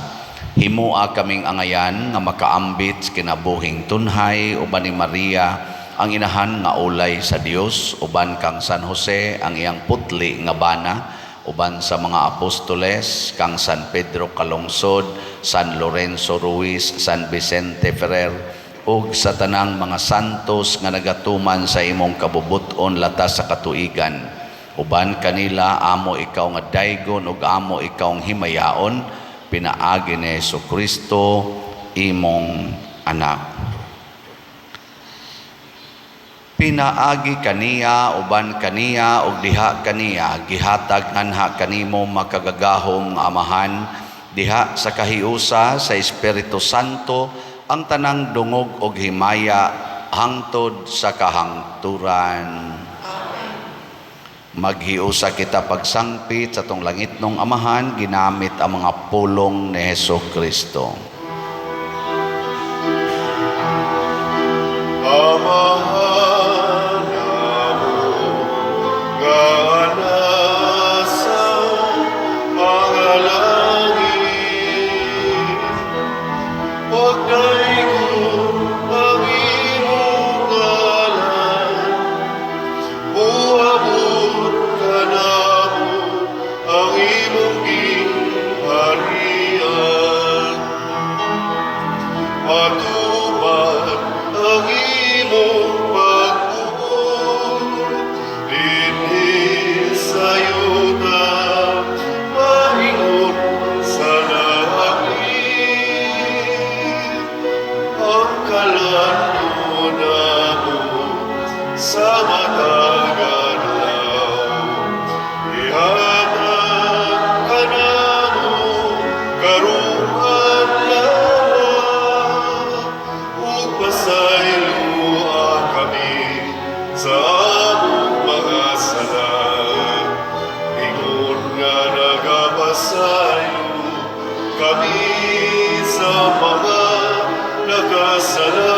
Himua kaming angayan nga makaambit sa kinabuhing tunhay uban ni Maria, ang inahan nga ulay sa Dios, uban kang San Jose, ang iyang putli nga bana, uban sa mga apostoles, kang San Pedro Calungsod, San Lorenzo Ruiz, San Vicente Ferrer, ug sa tanang mga santos nga nagatuman sa imong kabubut-on latas sa katuigan. Uban kanila amo ikaw nga daygon ug amo ikaw himayaon, pinaagi ni Hesus Kristo, imong anak. Pinaagi kaniya, uban kaniya, ug diha kaniya, gihatag nganha kanimo, makagagahom nga Amahan, diha sa kahiusa sa Espiritu Santo, ang tanang dungog ug himaya hangtod sa kahangturan. Maghiusa kita pagsangpit sa atong langitnong Amahan ginamit ang mga pulong ni Hesus Kristo. Amahan namo nga nasa mga langit, pagdaygon ang imong ngalan, muabot kanamo ang imong gingharian. Matuman ang imong pagbuot dinhi sa yuta maingon sa langit. Ang kalan-on namo sa matag adlaw, ihatag kanamo karong adlaw, ug pasayloa kami sa among mga sala, ingon nga nagapasaylo kami sa mga nakasala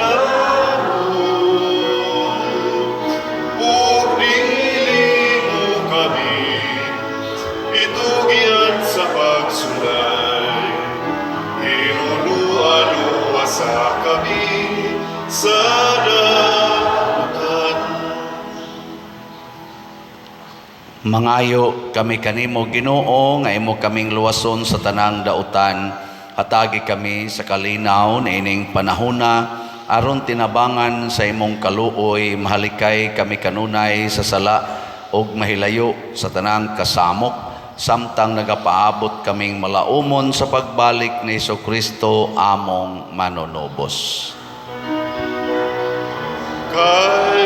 namo. Ug dili mo kami itugyan sa pagsulay, hinuloa luwasa kami sa dautan. Mangayo kami kanimo, Ginoo, nga imo kaming luwason sa tanang dautan. Hatagi kami sa kalinaw niining panahona aron tinabangan sa imong kaluoy mahalikay kami kanunay sa sala ug mahilayo sa tanang kasamok, samtang nagapaabot kaming malaumon sa pagbalik ni Kristo among manunubos. Kay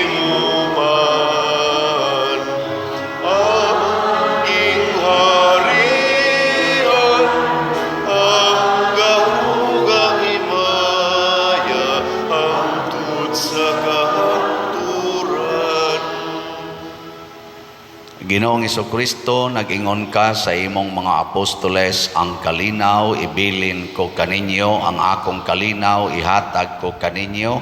imo man ang gingharian, ang gahom ug ang himaya, hangtod sa kahangturan. Ginoong Kristo, nag-ingon ka sa imong mga apostoles, "Ang kalinaw ibilin ko kaninyo, ang akong kalinaw ihatag ko kaninyo."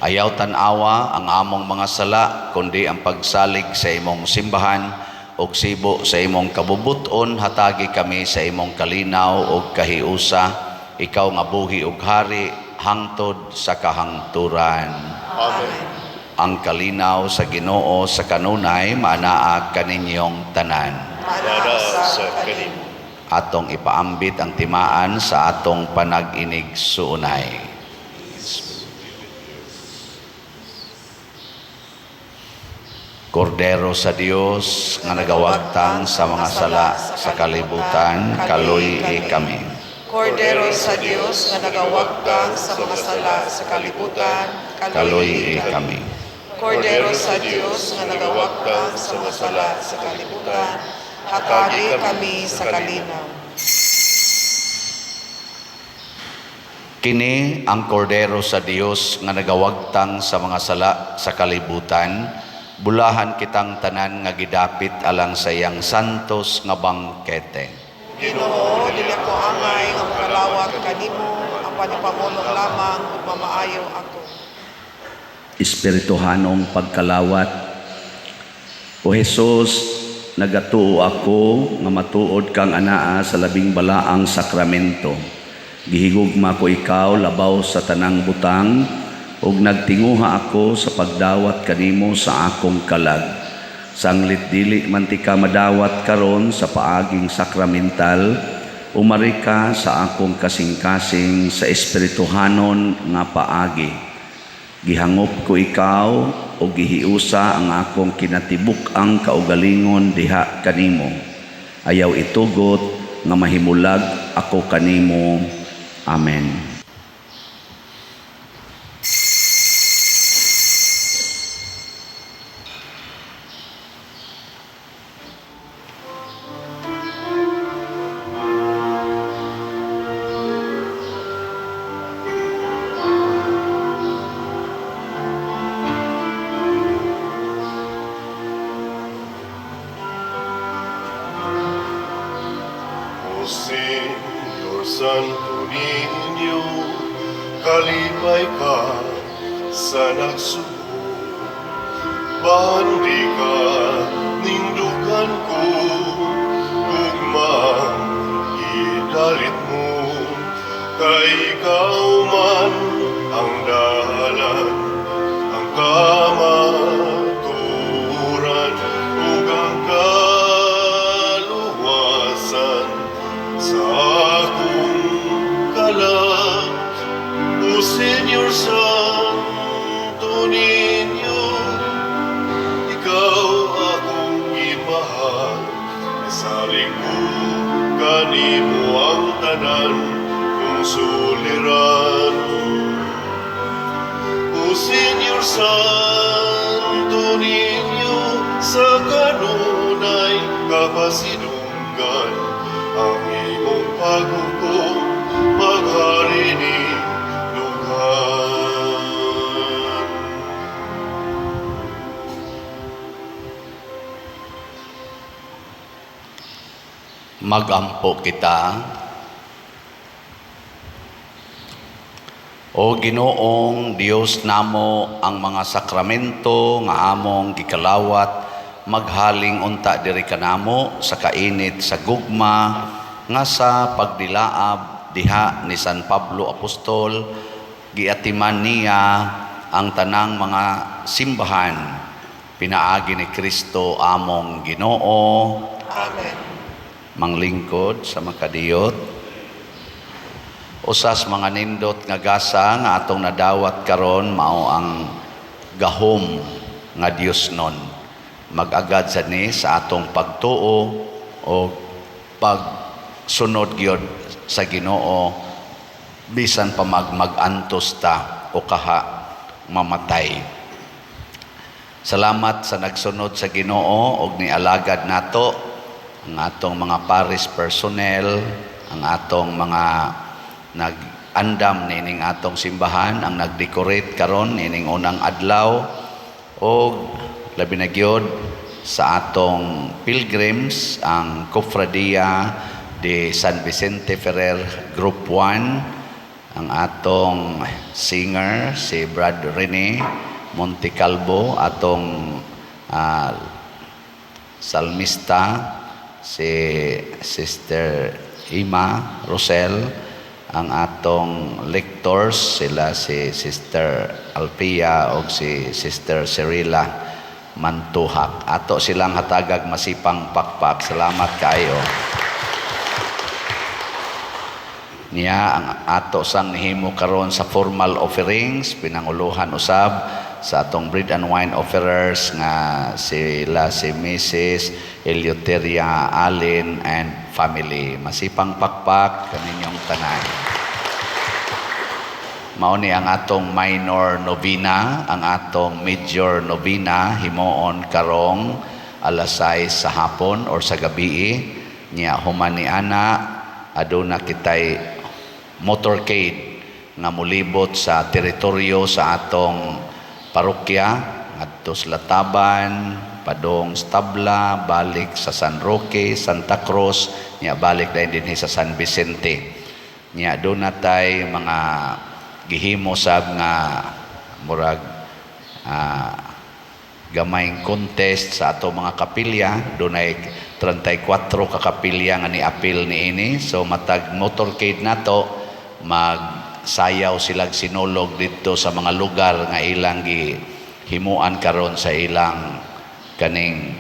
Ayaw tan-awa ang among mga sala, kundi ang pagsalig sa imong simbahan, ug sibo sa imong kabubuton, hatagi kami sa imong kalinaw ug kahiusa, ikaw nga buhi ug hari hangtod sa kahangturan. Amen. Ang kalinaw sa Ginoo sa kanunay maanaa kaninyong tanan. Maanaa sa kanimo. Atong ipaambit ang timaan sa atong panag-inigsuonay. Kordero sa Dios nga nagawagtang sa mga sala sa kalibutan, kaluy-i kami. Kordero sa Dios nga nagawagtang sa mga sala sa kalibutan, Kaluy-i kami. Kordero sa Dios nga nagawagtang sa mga sala sa kalibutan, hatagi kami sa kalinaw. Kini ang Kordero sa Dios nga nagawagtang sa mga sala sa kalibutan. Bulahan kitang tanan nga gidapit alang sa iyang santos nga bangkete. Ginoo, dili ako angay nga mokalawat kanimo, apan ipamulong lamang ug mamaayo ako. Espirituhanong pagkalawat. O Hesus, nagatuo ako nga matuod kang anaa sa labing balaang sakramento. Gihigugma ko ikaw labaw sa tanang butang ug nagtinguha ako sa pagdawat kanimo sa akong kalag. Sanglit dili man tika madawat karon sa paaging sakramental, umari ka sa akong kasing-kasing sa espirituhanon nga paagi. Gihangop ko ikaw o gihiusa ang akong kinatibuk-ang kaugalingon diha kanimo. Ayaw itugot nga mahimulag ako kanimo. Amen. O Señor Santo Niño, kalipay ka sa nagsubo. Bandi ka, nindukan ko, gugma, idalit mo. Kay ikaw man ang dalan, ang kamatuoran, ug ang kaluwasan sa akong kalag. O Señor Santo Niño, ikaw akong gimahal. Isalig ko kanimo ang tanan kong suliran. O Señor Santo Niño, sa kanunay kapasidunggan, ang imong paghukom maghari ni dughan. Magampo kita. O Ginoong Dios namo, ang mga sakramento nga among gikalawat maghaling unta diri kanamo sa kainit sa gugma nga sa pagdilaab diha ni San Pablo Apostol giatiman niya ang tanang mga simbahan pinaagi ni Kristo among Ginoo. Amen. Manglingkod sa makadiyot. Usas mga nindot nga gasa nga atong nadawat karon mao ang gahom nga Dios nun. Mag-agad sa ni sa atong pagtuo o pagsunod gyud sa Ginoo bisan pa mag-antos ta o kaha mamatay. Salamat sa nagsunod sa Ginoo og nialagad nato ang atong mga parish personnel, ang atong mga nag-andam nining atong simbahan, ang nag-decorate karon nining unang adlaw, og labi na gyud sa atong pilgrims, ang Cofradia de San Vicente Ferrer Group 1, ang atong singer si Brad Rene Montecalvo, atong salmista si Sister Ima Rosel, ang atong lectors sila si Sister Alpia o si Sister Cyrilla Mantuhak. Ato silang hatagag masipang pakpak. Salamat kaayo. Niya ang ato sang nihimo karon sa formal offerings, pinanguluhan usab sa atong bread and wine offerers nga sila si Mrs. Eleuteria Allen and family. Masipang pakpak kaninyong tanan. Mao ni ang atong minor novena, ang atong major novena himuon karong alas 6 sa hapon or sa gabi. Nya human ni ana aduna kitay motorcade nga molibot sa teritoryo sa atong parokya. Ngadto sa Lataban, padong sa Tabla, balik sa San Roque, Santa Cruz, nya balik dayon dinhi sa San Vicente. Nya doon natay mga gihimo sab nga murag gamayng contest sa ato mga kapilya. Dunay 34 ka kapilya nga niapil niini. So matag motorcade nato, magsayaw silag sinulog didto sa mga lugar nga ilang gihimuan karon sa ilang kaning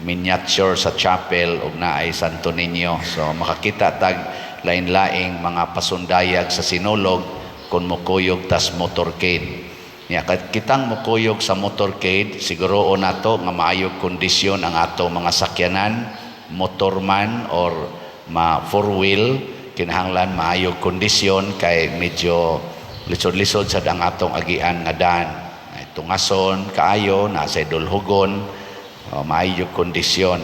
miniature sa chapel ug naay Santo Niño. So makakita tag lain-laing mga pasundayag sa sinulog kung mukuyog tas motorcade. Nya kitang mukuyog sa motorcade, siguro nato nga maayog kondisyon ang ato mga sakyanan, motor man or ma four wheel, kinahanglan maayog kondisyon kay medyo lisod-lisod sad ang atong agian nga daan. Ay, tungason kaayo, nasa dulhugon, o, maayo kondisyon.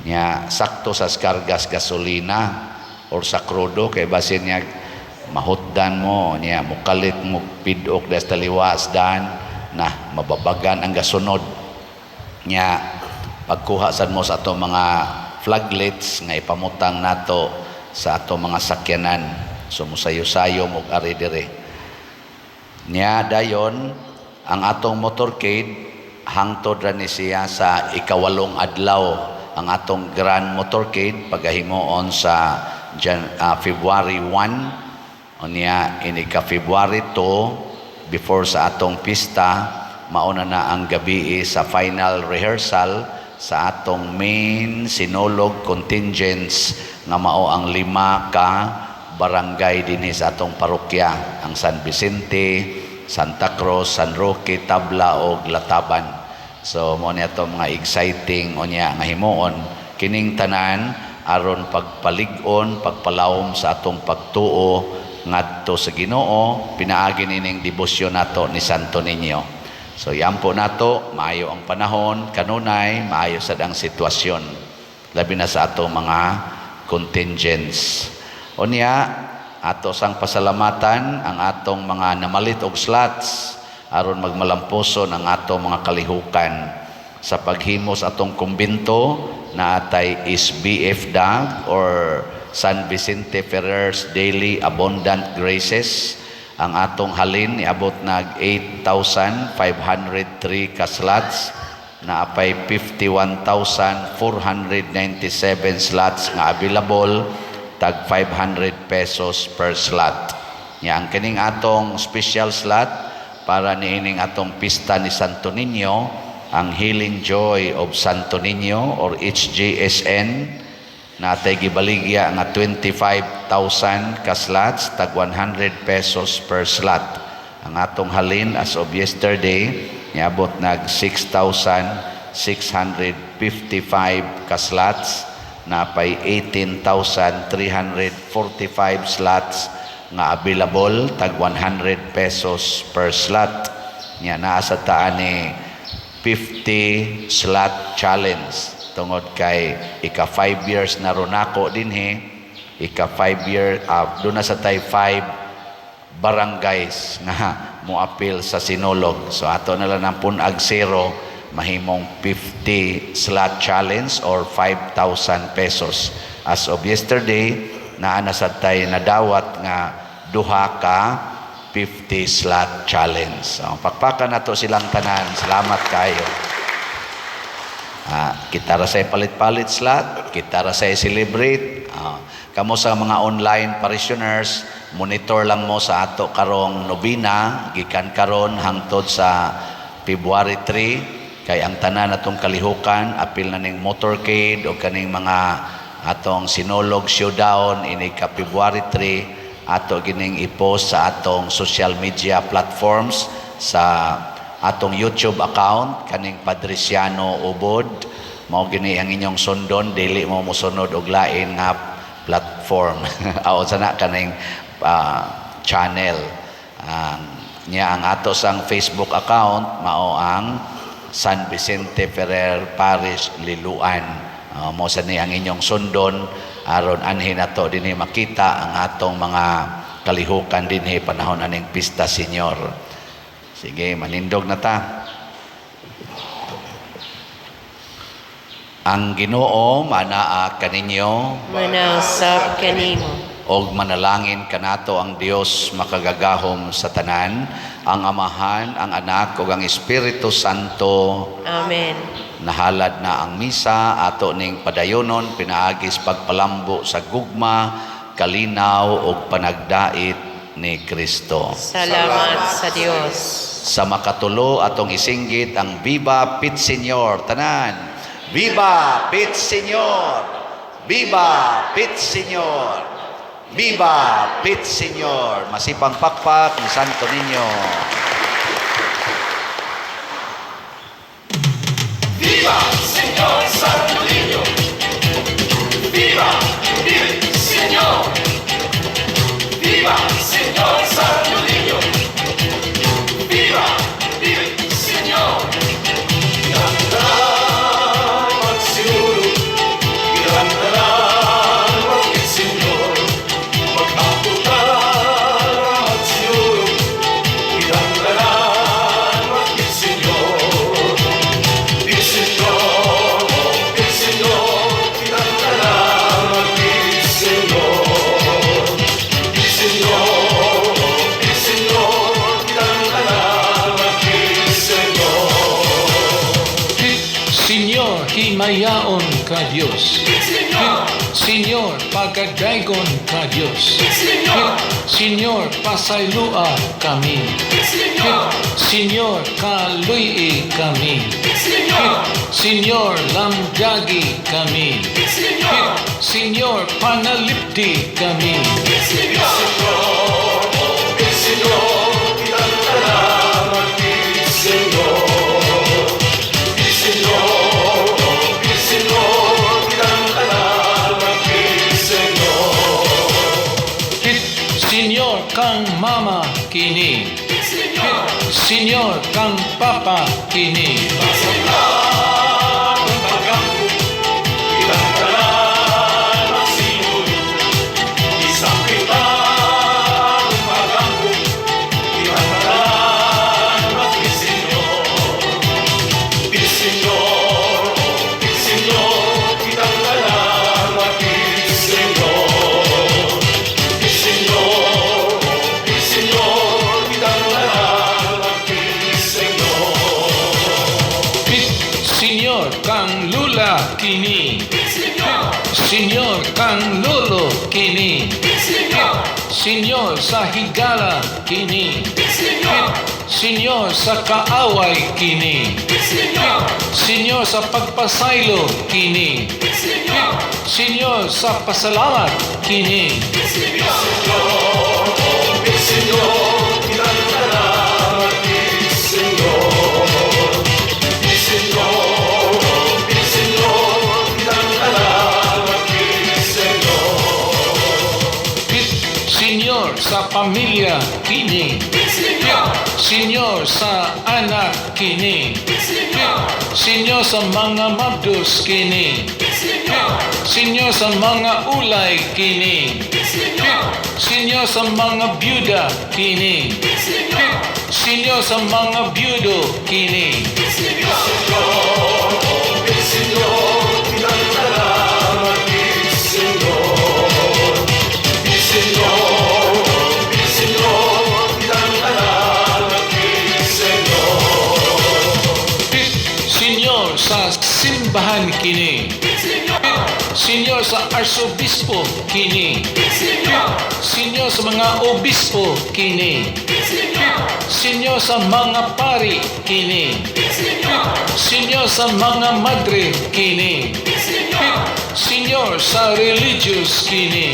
Nya sakto sa kargas gasolina or sa krudo kay basin niya mahutdan mo, niya mukalit mo pidok des taliwas dan na mababagan ang gasunod. Nya pagkuha sad mo sa ato mga flaglets nga ipamutang nato sa ato mga sakyanan, so musayo-sayo mo ari dire. Nya dayon ang atong motorcade hangtod ra ni siya sa 8 adlaw. Ang atong grand motorcade pagahimuon sa February 1, unya ini ka February 2 before sa atong pista, mauna na ang gabi sa final rehearsal sa atong main sinulog contingents nga mao ang 5 ka barangay dinhi sa atong parokya, ang San Vicente, Santa Cruz, San Roque, Tabla ug Lataban. So mo ni ato mga exciting unya nga himuon kining tanan aron pagpalig-on, pagpalawom sa atong pagtuo ngadto sa Ginoo pinaagi nining debosyon nato ni Santo Niño. So yampo nato maayo ang panahon kanunay, maayo sad ang sitwasyon labi na sa atong mga contingents. Unya ato sang pasalamatan ang atong mga namalit og slots aron magmalampuson ang atong mga kalihukan sa paghimos atong kumbento na atay SBF DAG or San Vicente Ferrer's Daily Abundant Graces. Ang atong halin niabot nag 8,503 ka slots, na apay 51,497 slots nga available, tag 500 pesos per slot. Nya ang kining atong special slot para niining atong pista ni Santo Niño, ang Healing Joy of Santo Niño or HJSN, natay gibaligya nga 25,000 ka slots, tag 100 pesos per slot. Ang atong halin as of yesterday niabot nag 6,655 ka slots, napay 18,345 slots nga available, tag 100 pesos per slot. Nya naa sa taan ni 50 slot challenge tungod kay ika 5 years na ron ako dinhi, ika 5 year doon na sa tay 5 barangays nga moapil sa sinulog. So ato na lang ang punag zero, mahimong 50 slot challenge or 5,000 pesos. As of yesterday, naa na sa tay nadawat nga duha ka 50 slot challenge. So, pakpakan nato silang tanan. Salamat kayo. Kita ra say palit-palit slot, kita ra say celebrate. Kamo sa mga online parishioners, monitor lang mo sa ato karong nobina, gikan karon hangtod sa February 3, kay ang tanan atong kalihukan, apil na ning motorcade o kaning mga atong sinulog showdown ini ka February 3, ato gining i-post sa atong social media platforms, sa atong YouTube account kaning Padriciano Ubod. Mao gini ang inyong sundon, dili mo mosunod og lain nga platform. Aw sana kaning channel. Ang niya ang ato sang Facebook account mao ang San Vicente Ferrer Parish Liloan. Mo sa ni ang inyong sundon aron anhin nato dinhi makita ang atong mga kalihukan dinhi panahon aning pista, Senyor. Sige, manindog na ta. Ang Ginoo manaa kaninyo. Manausab kanimo. Og manalangin kanato ang Dios makagagahom sa tanan, ang Amahan, ang Anak ug ang Espiritu Santo. Amen. Nahalad na ang misa, ato ning padayonon pinaagi sa pagpalambo sa gugma, kalinaw ug panagdait ni Kristo. Salamat sa Dios. Sa makatulo, atong isinggit ang "Viva Pit Señor." Tanan. Viva Pit Señor! Viva Pit Señor! Viva Pit Señor! Masipang pakpak ni Santo Niño. Viva Señor Santo Niño! Viva il Signor! Viva Signor Santo Niño! Viva il Signor! Kitang magsinulog, kitang tanan mag-Senyor, mag-ampo ta magsinulog, kitang tanan mag-Senyor. Il Signor, il Signor, kitang tanan mag Signor. Il Signor, il Signor, kitang tanan mag Signor. Señor, himayaon ka Dios. Señor, pagadaygon ka Dios. Señor, pasaylua kami. Señor, kaluy-i kami. Señor, lamdagi kami. Señor, panalipdi kami. Il Signor, kitang tanan mag Signor. Il Signor, il Signor, kitang tanan mag Signor. Señor kang mama kini. Señor kang papa kini. Pag-ampo, kitang tanan magsinulog. Isang kita pag-ampo, kitang tanan mag-Senyor. Il Signor, il Signor, kitang tanan mag-Senyor. Il Signor, il Signor, kitang tanan mag-Senyor. Señor kang lula kini. Señor kang lolo kini. Señor sa higala kini. Señor sa kaaway kini. Señor sa pagpasaylo kini. Señor sa pasalamat kini. Il Signor, kitang tanan mag-Senyor. Il Signor, il Signor, kitang tanan mag-Senyor. Señor sa pamilya kini. Señor sa anak kini. Señor sa mga mabdos kini. Señor sa mga ulay kini. Señor sa mga byuda kini. Señor sa mga byudo kini. Il Signor, kitang tanan mag-Senyor. Il Signor, il Signor, kitang tanan mag-Senyor. Señor sa simbahan kini. Señor sa arsobispo kini. Señor sa mga obispo kini. Señor sa mga pari kini. Señor sa mga madre kini. Señor sa religious kini.